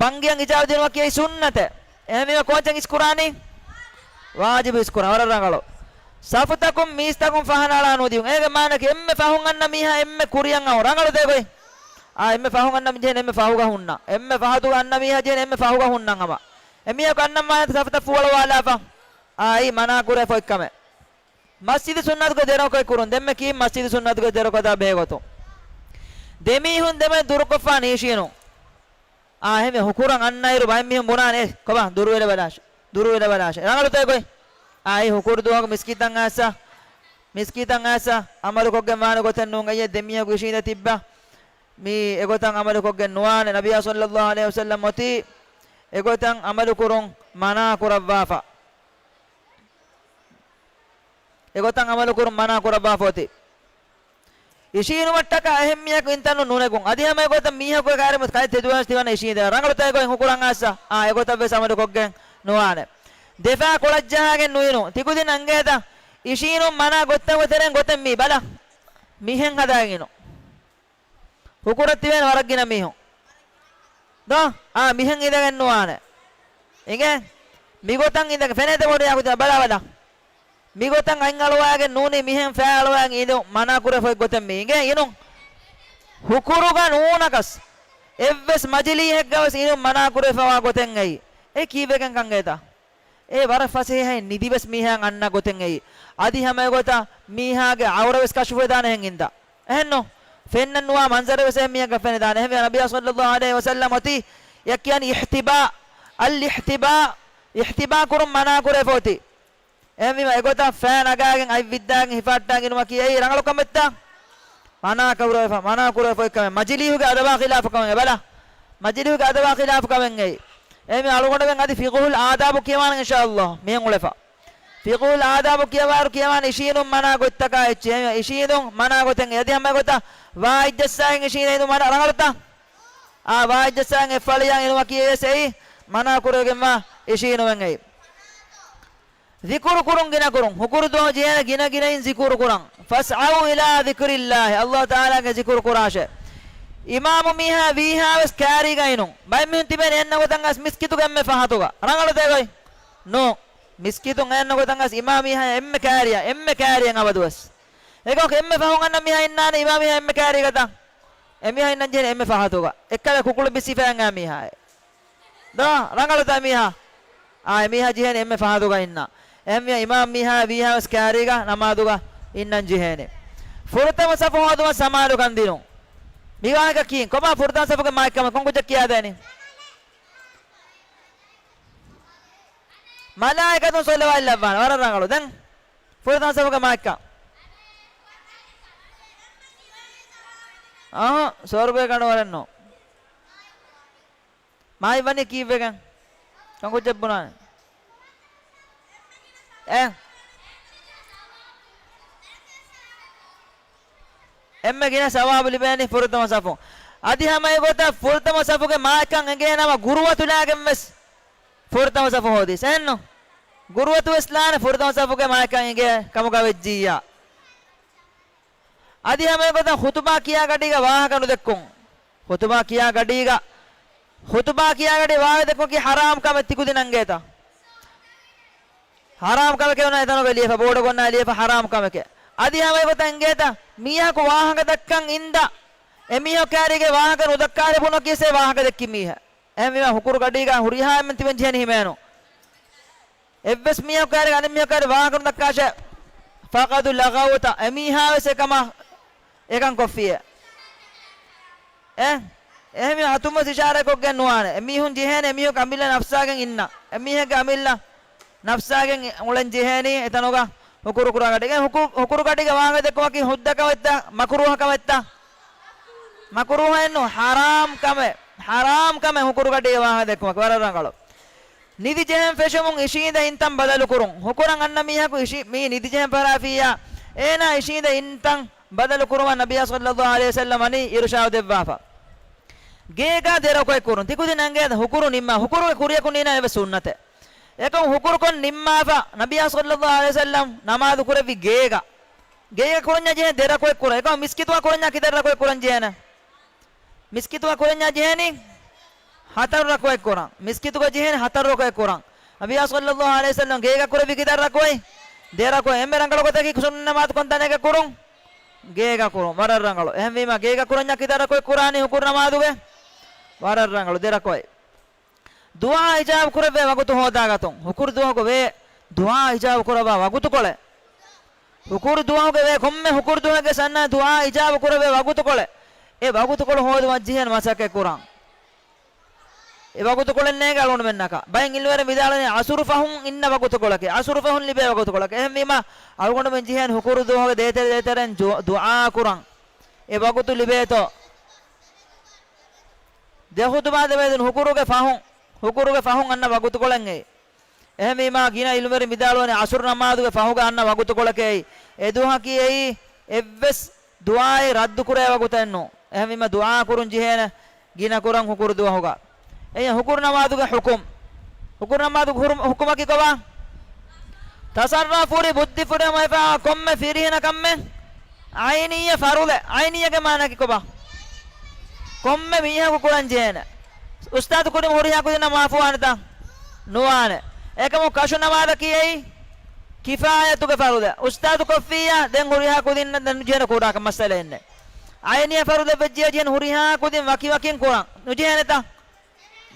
ބަންގިޔަށް އިޖާބަ ދިނުމަކީ އެއީ ސުންނަތެއް. އެހެންވީމަ ކޯންޗެއް އިސްކުރާނީ؟ ވާޖިބު އިސްކުރާ. ވަރަށް ރަނގަޅު. ސަފުތަކުން މީސްތަކުން ފަހަނައަޅާ ނުދިޔުން. އޭގެ މާނައަކީ އެންމެ ފަހުން އަންނަ މީހާ އެންމެ ކުރިއަށް އައުން. ރަނގަޅު ދޭ ގޮތް. އާ، އެންމެ ފަހުން އަންނަ މީހާ އެންމެ ފަހުގަ ހުންނަ. އެންމެ ފަހަތުގަ އަންނަ މީހާ ޖެހޭނެ އެންމެ ފަހުގަ ހުންނަން ހަމަ. އެމީހަކު އަންނަ މާނަ ސަފުތައް ފޫއަޅުވާލާފަ. އާ، އެއީ މަނާ ކުރޭ ފޮތްކަމެއް. މަސްޖިދު ސުންނަތުގެ ދެރަކޮތް ކުރުން. ދެންމެ ކީއް މަސްޖިދު ސުންނަތުގެ ދެރަކޮތާ ބެހޭ ގޮތުން. ދެމީހުން ދެމެ ދުރުކޮށްފާ ނީށީނު. އާ، އެހެންވެ ހުކުރަށް އަންނައިރު ބައެއް މީހުން ބުނާނެ، އޭ، ކޮބާ، ދުރުވެލަބަލާށޭ، ދުރުވެލަބަލާށޭ. ރަނގަޅުތަ އެގޮތް؟ އާ، އެ ހުކުރު ދުވަހު މިސްކިތަށް އައިސް، މިސްކިތަށް އައިސް އަމަލުކޮށްގެން ވާނެ ގޮތެއް ނޫން. އެއީ ދެމީހަކު އިށީނދެ ތިއްބާ. މީ އެގޮތަށް އަމަލުކޮށްގެން ނުވާނެ. ނަބިއްޔާ ޞައްލައްލާހު ޢަލައިހި ވަސައްލަމް އޮތީ އެގޮތަށް އަމަލުކުރުން މަނާ ކުރައްވާފަ. އެގޮތަށް އަމަލުކުރުން މަނާ ކުރައްވާފަ އޮތީ. އިށީނުމަށްޓަކާ އެހެން މީހަކު އިންތަނުން ނުނެގުން. އަދި ހަމަ އެގޮތަށް މީހަކު ކައިރި މުސް ކައި ތެދުވެސް ތިވަނަ އިށީނދެ. ރަނގަޅުތަ އެގޮތް ހުކުރަށް އައިސް؟ އާ، އެގޮތަށްވެސް އަމަލުކޮށްގެން ނުވާނެ. ދެފާ ކޮޅަށްޖަހާގެން ނުއިނުން. ތިކުދިން އަނގޭތަ؟ އިށީނުން މަނާ ގޮތްތަކުގެ ތެރެއިން ގޮތެއް މީ ބަލަ. މިހެން ހަދާގެން އިނުން. ހުކުރަށް ތިބޭނެ ވަރަށް ގިނަ މީހުން. ދޯ؟ އާ، މިހެން އިނދެގެން ނުވާނެ. އިނގޭ؟ މިގޮތަށް އިނދެގެން ފެނޭތަ ބޮޑު ޔާކުތި ބަލާ ބަލާ. މިގޮތަށް އަތް އަޅުވާގެން ނޫނީ މިހެން ފައި އަޅުވާގެން އިނދުން މަނާ ކުރެފައި ގޮތެއް މީ. އިނގޭ އިނުން. ހުކުރުގަ ނޫނަކަސް. އެއްވެސް މަޖިލީހެއްގަވެސް އިނުން މަނާ ކުރެފަވާ ގޮތެއް އެއީ. އެ ކީއްވެގެން ކަންގޭތަ؟ އެ ވަރަށް ފަސޭހައިން ނިދިވެސް މީހާ އަންނަ ގޮތެއް އެއީ. އަދި ހަމަ އެގޮތަށް މީހާގެ އައުރަވެސް ކަޝުފުވެދާނެ ހެން އިންދާ. އެހެންނު؟ ފެންނަން ނުވާ މަންޒަރެއް ވެސް އެހެން މީހަކަށް ފެނިދާނެ. އެހެންވެ ނަބިއްޔާ ޞައްލައްލާހު ޢަލައިހި ވަސައްލަމް އޮތީ އެ ކިޔަނީ އިޙްތިބާ، އަލް އިޙްތިބާ، އިޙްތިބާ ކުރުން މަނާ ކުރެފަ އޮތީ. އެހެންވީމަ އެގޮތަށް ފައި ނަގާގެން އަތް ވިއްދާގެން ހިފާއްޓާގެން އިނުމަކީ އެއީ ރަނގަޅު ކަމެއްތަ؟ މަނާ ކުރެފަ، މަނާ ކުރެފަ އޮތް ކަމެއް. މަޖިލީހުގެ އަދަބާ ޚިލާފު ކަމެއް އެބަލަ. މަޖިލީހުގެ އަދަބާ ޚިލާފު ކަމެއް އެއީ. އެހެންވީމަ އަޅުގަނޑުމެން އަދި ފިޤުހުލް އާދާބު ކިޔަވާނަން އިންޝާﷲ. މިހެން އުޅެފަ. ފިޤުހުލް އާދާބު ކިޔަވާއިރު ކިޔަވާނެ އިށީނުން މަނާ ގޮތްތަކާ އެއްޗެއް. އެހެންވީމަ އިށީނުން މަނާ ގޮތެއް އެ އަދި ހަމަ ގޮތަށް ވާ އިއްޖައްސާގެން އިށީނެއް އިނުމަށް ރަނގަޅުތަ؟ އާ، ވާ އިއްޖައްސާގެން އެއްފަޅިޔާ އިނުމަކީ ވެސް އެއީ މަނާ ކުރެވިގެންވާ އިށީނުމެއް އެއީ. ޛިކުރު ކުރުން ގިނަ ކުރުން. ހުކުރު ދުވަހު ޖެހޭނެ ގިނަ ގިނައިން ޒިކުރު ކުރަން. فاسعوا إلى ذكر الله. ﷲ ތަޢާލާގެ ޒިކުރު ކުރާށޭ. އިމާމު މީހާ ވީހާވެސް ކާރީގަ އިނުން. ބައެއް މީހުން ތިބޭނެ އެންނަ ގޮތަށް އަސް މިސްކިތުގެ އެންމެ ފަހަތުގަ. ރަނގަޅުތޭ ގޮތް؟ ނޫން. މިސްކިތުން އެންނަ ގޮތަށް އަސް އިމާމު މީހާ އެންމެ ކާރިޔަށް، އެންމެ ކާރިޔަށް އަބަދުވެސް. އެކަމަކު އެންމެ ފަހުން އަންނަ މީހާ އިންނާނެ އިމާމު މީހާ އެންމެ ކާރީގަތަ؟ އެމީހާ އިންނަން ޖެހޭނެ އެންމެ ފަހަތުގަ. އެއްކަލަ ކުކުޅު ބިސް ހިފައިގެން އާ މީހާއޭ. ދޯ، ރަނގަޅުތަ މީހާ؟ އާ، އެމީހާ ޖެހޭނެ އެންމެ ފަހަތުގަ އިންނަ. އެހެންވީމަ އިމާމު މީހާ ވީހާވެސް ކާރީގަ ނަމާދުގަ އިންނަން ޖެހޭނެ. ފުރަތަމަ ސަފު ހޯދުމަށް ސަމާލުކަން ދިނުން. މި ވާހަކަ ކީން؟ ކޮބާ ފުރަތަމަ ސަފުގެ މާތްކަމަށް ކޮން ކުއްޖަކަށް ކިޔާދޭނީ؟ މަލާއިކަތުން ޞަލަވާތް ލައްވާނެ. ވަރަށް ރަނގަޅު. ދެން ފުރަތަމަ ސަފުގެ މާތްކަން. އަހަ، ސުވަރުގެ ގަނޑު ވަރެއް ނޫން. މާތް ވަނީ ކީއްވެގެން؟ ކޮން ކުއްޖެއް ބުނާނެ؟ އެ؟ އެންމެ ގިނަ ސަވާބު ލިބޭނީ ފުރަތަމަ ސަފުން. އަދި ހަމަ އެގޮތަށް ފުރަތަމަ ސަފުގެ މާތްކަން އެނގޭ ނަމަ ގުރުއަތުލާގެން ވެސް ފުރަތަމަ ސަފު ހޯދީސް. އެހެންނު؟ ގުރުއަތު ވެސް ލާނެ ފުރަތަމަ ސަފުގެ މާތްކަން އެނގޭ ކަމުގަ ވެއްޖިއްޔާ. އަދި ހަމަ އެގޮތަށް ޚުތުބާ ކިޔާ ގަޑީގަ ވާހަކަ ނުދެއްކުން. ޚުތުބާ ކިޔާ ގަޑީގަ، ޚުތުބާ ކިޔާ ގަޑީ ވާހަކަ ދެއްކުމަކީ ޙަރާމް ކަމެއް ތިކުދިން އަންގޭތަ؟ ޙަރާމް ކަމެކޭ އޮންނަ އެތަނުގަ ލިޔެފަ، ބޯޑުގަ އޮންނާ ލިޔެފަ ޙަރާމް ކަމެކޭ. އަދި ހަމަ އެގޮތަށް އެނގޭތަ؟ މީހަކު ވާހަކަ ދައްކަން އިންދާ، އެމީހަކު ކާރީގެ ވާހަކަ ނުދައްކާލެ ބުނަކީސޭ ވާހަކަ ދެއްކި މީހާ. އެހެންވީމަ ހުކުރު ގަޑީގަ ހުރިހާ އެންމެން ތިބެން ޖެހެނީ ހިމޭނު. އެއްވެސް މީހަކު ކާރި އަނެއް މީހަކު ކާރި ވާހަކަ ނުދައްކާށޭ. ފަޤަދު ލަޣަވްތަ، އެމީހާވެސް އެކަމަށް އެކަން ކޮށްފިއޭ. އެ؟ އެހެންވީމަ އަތުންވެސް އިޝާރާތްކޮށްގެން ނުވާނެ. އެމީހުން ޖެހޭނެ އެމީހަކު އަމިއްލަ ނަފްސާގެން އިންނަ. އެމީހެއްގެ އަމިއްލަ ނަފްސާގެން އުޅެން ޖެހޭނީ އެތަނުގަ ހުކުރު ކުރާ ގަޑިގެ ހުކު-، ހުކުރު ގަޑީގެ ވާހަކަ ދެއްކުމަކީ ހުއްދަ ކަމެއްތަ؟ މަކުރޫހަ ކަމެއްތަ؟ މަކުރޫހައެއްނު، ޙަރާމް ކަމެއް. ޙަރާމް ކަމެއް ހުކުރު ގަޑީގެ ވާހަކަ ދެއްކުމަކީ ވަރަށް ރަނގަޅު. ނިދި ޖެހެން ފެށުމުން އިށީނދެ އިންތަން ބަދަލު ކުރުން. ހުކުރަން އަންނަ މީހަކު އިށީ، މީ ނިދި ޖެހެން ފަށާފިއްޔާ، އޭނާ އިށީނދެ އިންތަން ބަދަލު ކުރުމަށް ނަބިއްޔާ ޞައްލައްލާހު ޢަލައިހި ވަސައްލަމް ވަނީ އިރުޝާދު ދެއްވާފަ. ގޭގަ ދެރަކުއެއް ކުރުން. ތިކުދިން އަނގޭ ހުކުރު ނިންމާ، ހުކުރުގެ ކުރިޔަކު ނީނާ އެވެ ސުންނަތެއް. އެކަމް ހުކުރުކޮށް ނިންމާފަ، ނަބިއްޔާ ޞައްލައްލާހު ޢަލައިހި ވަސައްލަމް ނަމާދު ކުރެއްވި ގޭގަ. ގޭގަ ކުރަންޏާ ޖެހޭ ދެރަކުއެއް ކުރަން. އެކަމް މިސްކިތުގަ ކުރަންޏާ ކިތައް ރަކުއެއް ކުރަން ޖެހޭނެ؟ މިސްކިތުގަ ކުރަންޏާ ޖެހޭނީ ހަތަރު ރަކުއެއް ކުރަން. މިސްކިތުގަ ޖެހޭނީ ހަތަރު ރަކުއެއް ކުރަން. ނަބިއްޔާ ޞައްލައްލާހު ޢަލައިހި ވަސައްލަމް ގޭގަ ކުރެއްވި ކިތައް ރަކުއެއް؟ ދެ ރަކުއެއް. އެންމެ ރަނގަޅު ގޮތަކީ ސުންނަތް ނަމާދު ކޮން ތަނެއްގަ ކުރުން؟ ގޭގަ ކުރުން. ވަރަށް ރަނގަޅު. އެހެންވީމަ ގޭގަ ކުރަންޏާ ކިތައް ރަކުއެއް ކުރާނީ ހުކުރު ނަމާދުގެ؟ ވަރަށް ރަނގަޅު. ދެ ރަކުއަތް. ދުޢާ އިޖާބަ ކުރެވޭ ވަގުތު ހޯދާގަތުން. ހުކުރު ދުވަހުގަ ވޭ ދުޢާ އިޖާބަ ކުރައްވާ ވަގުތުކޮޅެއް. ހުކުރު ދުވަހުގަ ވޭ ކޮންމެ ހުކުރު ދުވަހެއްގެ ސަންނަ ދުޢާ އިޖާބަ ކުރެވޭ ވަގުތުކޮޅެއް. އެ ވަގުތުކޮޅު ހޯދުމަށް ޖެހޭނެ މަސައްކަތް ކުރަން. އެ ވަގުތުކޮޅެއް ނޭނގެ އަޅުގަނޑުމެންނަކަށް. ބައެއް ޢިލްމުވެރިން ވިދާޅުވަނީ ޢަޞުރު ފަހުން އިންނަ ވަގުތުކޮޅަކީ. ޢަޞުރު ފަހުން ލިބޭ ވަގުތުކޮޅަކީ. އެހެންވީމަ އަޅުގަނޑުމެން ޖެހޭނެ ހުކުރު ދުވަހުގެ ދޭތެރެ ދޭތެރެން ދު-، ދުޢާ ކުރަން. އެ ވަގުތު ލިބޭތޯ؟ ދެ ޚުތުބާ ދެމެދުން ހުކުރުގެ ފަހުން، ހުކުރުގެ ފަހުން އަންނަ ވަގުތުކޮޅެއް އެއީ. އެހެންވީމާ، ގިނަ ޢިލްމުވެރިން ވިދާޅުވަނީ ޢަޞުރު ނަމާދުގެ ފަހުގަ އަންނަ ވަގުތުކޮޅަކީ އެއީ. އެ ދުވަހަކީ އެއީ އެއްވެސް ދުޢާއެއް ރައްދުކުރޭ ވަގުތެއް ނޫން. އެހެންވީމާ، ދުޢާ ކުރުން ޖެހޭނެ ގިނަ ކުރަން ހުކުރު ދުވަހުގަ. އެއީ ހުކުރު ނަމާދުގެ ޙުކުމް. ހުކުރު ނަމާދުގެ ހުރު-، ޙުކުމަކީ ކޮބާ؟ ތަޞައްރަފު ކުރި ބުއްދިފުރިހަމަ ހިފާ ކޮންމެ ފިރިހެނަކަށްމެ ޢައިނިއްޔަ ފަރުޟެއް. ޢައިނިއްޔަގެ މާނައަކީ ކޮބާ؟ ކޮންމެ މީހަކު ކުރަން ޖެހޭނެ. އުސްތާޛު ކުރިން ހުރިހާ ކުދިންނަށް މާފުވާނެތަ؟ ނުވާނެ. އެކަމު ކަށު ނަމާދަކީ އެއީ ކިފާޔަތުގެ ފަރުޟެއް. އުސްތާޛު ކޮށްފިއްޔާ، ދެން ހުރިހާ ކުދިންނަށް ދެން ނުޖެހޭނެ ކުރާކަށް މައްސަލައެއް ނެތް. ޢައިނިއްޔަ ފަރުޟެއް ވެއްޖިއްޔާ ޖެހޭނެ ހުރިހާ ކުދިން ވަކިވަކިން ކުރަން. ނުޖެހޭނެތަ؟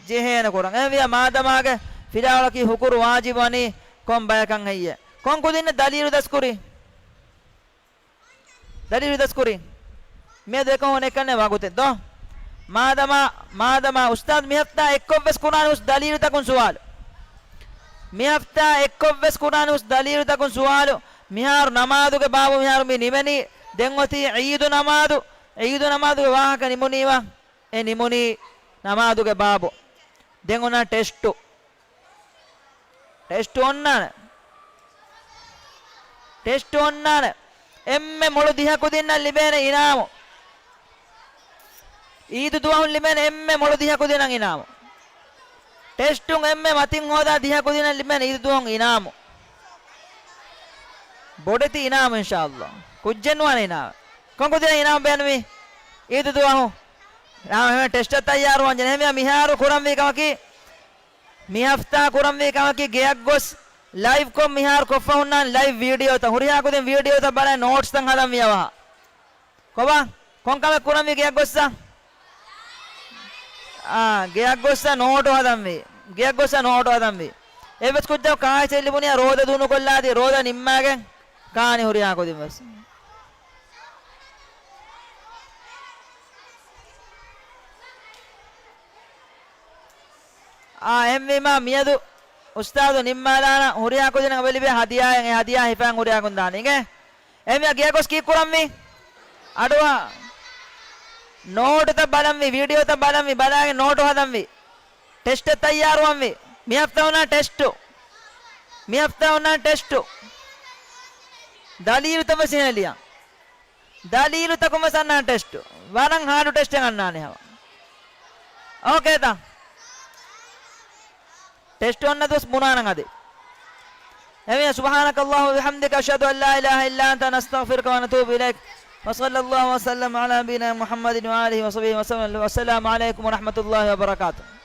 ޖެހޭނެ ކުރަން. އެހެންވިއްޔާ މާދަމާގެ ފިލާވަޅަކީ ހުކުރު ވާޖިބު ވަނީ ކޮން ބަޔަކަށް ހެއްޔޭ؟ ކޮން ކުދިންނެއް ދަލީލު ދަސްކުރީ؟ ދަލީލު ދަސްކުރީ؟ މިއަދު އެކަހުން އެކަންނެ ވަގުތެއް ދޯ؟ މާދަމާ، މާދަމާ އުސްތާޛު މި ހަފްތާ އެއްކޮށްވެސް ކުރާނީ ހުސް ދަލީލުތަކުން ސުވާލު. މި ހަފްތާ އެއްކޮށްވެސް ކުރާނީ ހުސް ދަލީލުތަކުން ސުވާލު. މިހާރު ނަމާދުގެ ބާބު މިހާރު މި ނިމެނީ. ދެން އޮތީ ޢީދު ނަމާދު. ޢީދު ނަމާދުގެ ވާހަކަ ނިމުނީމަ؟ އެ ނިމުނީ ނަމާދުގެ ބާބު. ދެން އޮންނާނެ ޓެސްޓު. ޓެސްޓު އޮންނާނެ. ޓެސްޓު އޮންނާނެ. އެންމެ މޮޅު ދިހަ ކުދިންނަށް ލިބޭނެ އިނާމު. އީދު ދުވަހުން ލިބޭނެ އެންމެ މޮޅު ދިހަ ކުދިންނަށް އިނާމު. ޓެސްޓުން އެންމެ މަތިން ހޯދާ ދިހަ ކުދިންނަށް ލިބޭނެ އީދު ދުވަހުން އިނާމު. ބޮޑެތި އިނާމު އިންޝާﷲ. ކުއްޖެއް ނުވާނެ އިނާމު. ކޮން ކުދިން އިނާމު ބޭނުމީ؟ އީދު ދުވަހު. އާ، އެހެން ޓެސްޓަށް ތައްޔާރުވާން ޖެހޭ. އެހެންވެ މިހާރު ކުރަންވީ ކަމަކީ، މި ހަފްތާ ކުރަންވީ ކަމަކީ، ގެއަށް ގޮސް ލައިވްކޮށް މިހާރު ކޮށްފަ ހުންނާނެ ލައިވް ވީޑިއޯތައް. ހުރިހާ ކުދިން ވީޑިއޯތައް ބަލައި ނޯޓްސްތައް ހަދަންވީ އަވަހަށް. ކޮބާ؟ ކޮން ކަމެއް ކުރަންވީ ގެއަށް ގޮއްސަ؟ އާ، ގެއަށް ގޮއްސަ ނޯޓު ހަދަންވީ. ގެއަށް ގޮއްސަ ނޯޓު ހަދަންވީ. އެއްވެސް ކުއްޖަކު ކާއެއްޗެއް ލިބުނީ ރޯދަ ދޫނުކޮށްލާދީ، ރޯދަ ނިންމާގެން ކާނީ ހުރިހާ ކުދިން ވެސް. އާ، އެހެންވީމާ މިއަދު އުސްތާޛު ނިންމާލާނަން. ހުރިހާ ކުދިންނަށް އެބަ ލިބޭ ހަދިޔާއެއް، އެ ހަދިޔާ ހިފައިން ހުރިހާ ކުދިން ދާނެ. އިނގޭ؟ އެހެންވީމާ ގެއަށް ގޮސް ކީއްކުރަންވީ؟ އަޑުއަހާ. ނޯޓުތައް ބަލަންވީ، ވީޑިއޯތައް ބަލަންވީ، ބަލާގެން ނޯޓު ހަދަންވީ. ޓެސްޓަށް ތައްޔާރުވަންވީ. މި ހަފްތާ އޮންނާނެ ޓެސްޓު. މި ހަފްތާ އޮންނާނެ ޓެސްޓު. ދަލީލުތައް ވެސް އެހެން ލިޔަން. ދަލީލުތަކުން ވެސް އަންނާނެ ޓެސްޓު. ވަރަށް ހާޑު ޓެސްޓެއް އަންނާނެ ހަމަ. އޯކޭތަ؟ ޓެސްޓު އޮންނަ ދުވަސް ބުނާނަން އަދި. އެހެންވެ، سبحانك اللهم وبحمدك، أشهد أن لا إله إلا أنت، نستغفرك ونتوب إليك. وصلى الله وسلم على نبينا محمد وآله وصحبه وسلم. والسلام عليكم ورحمة الله وبركاته.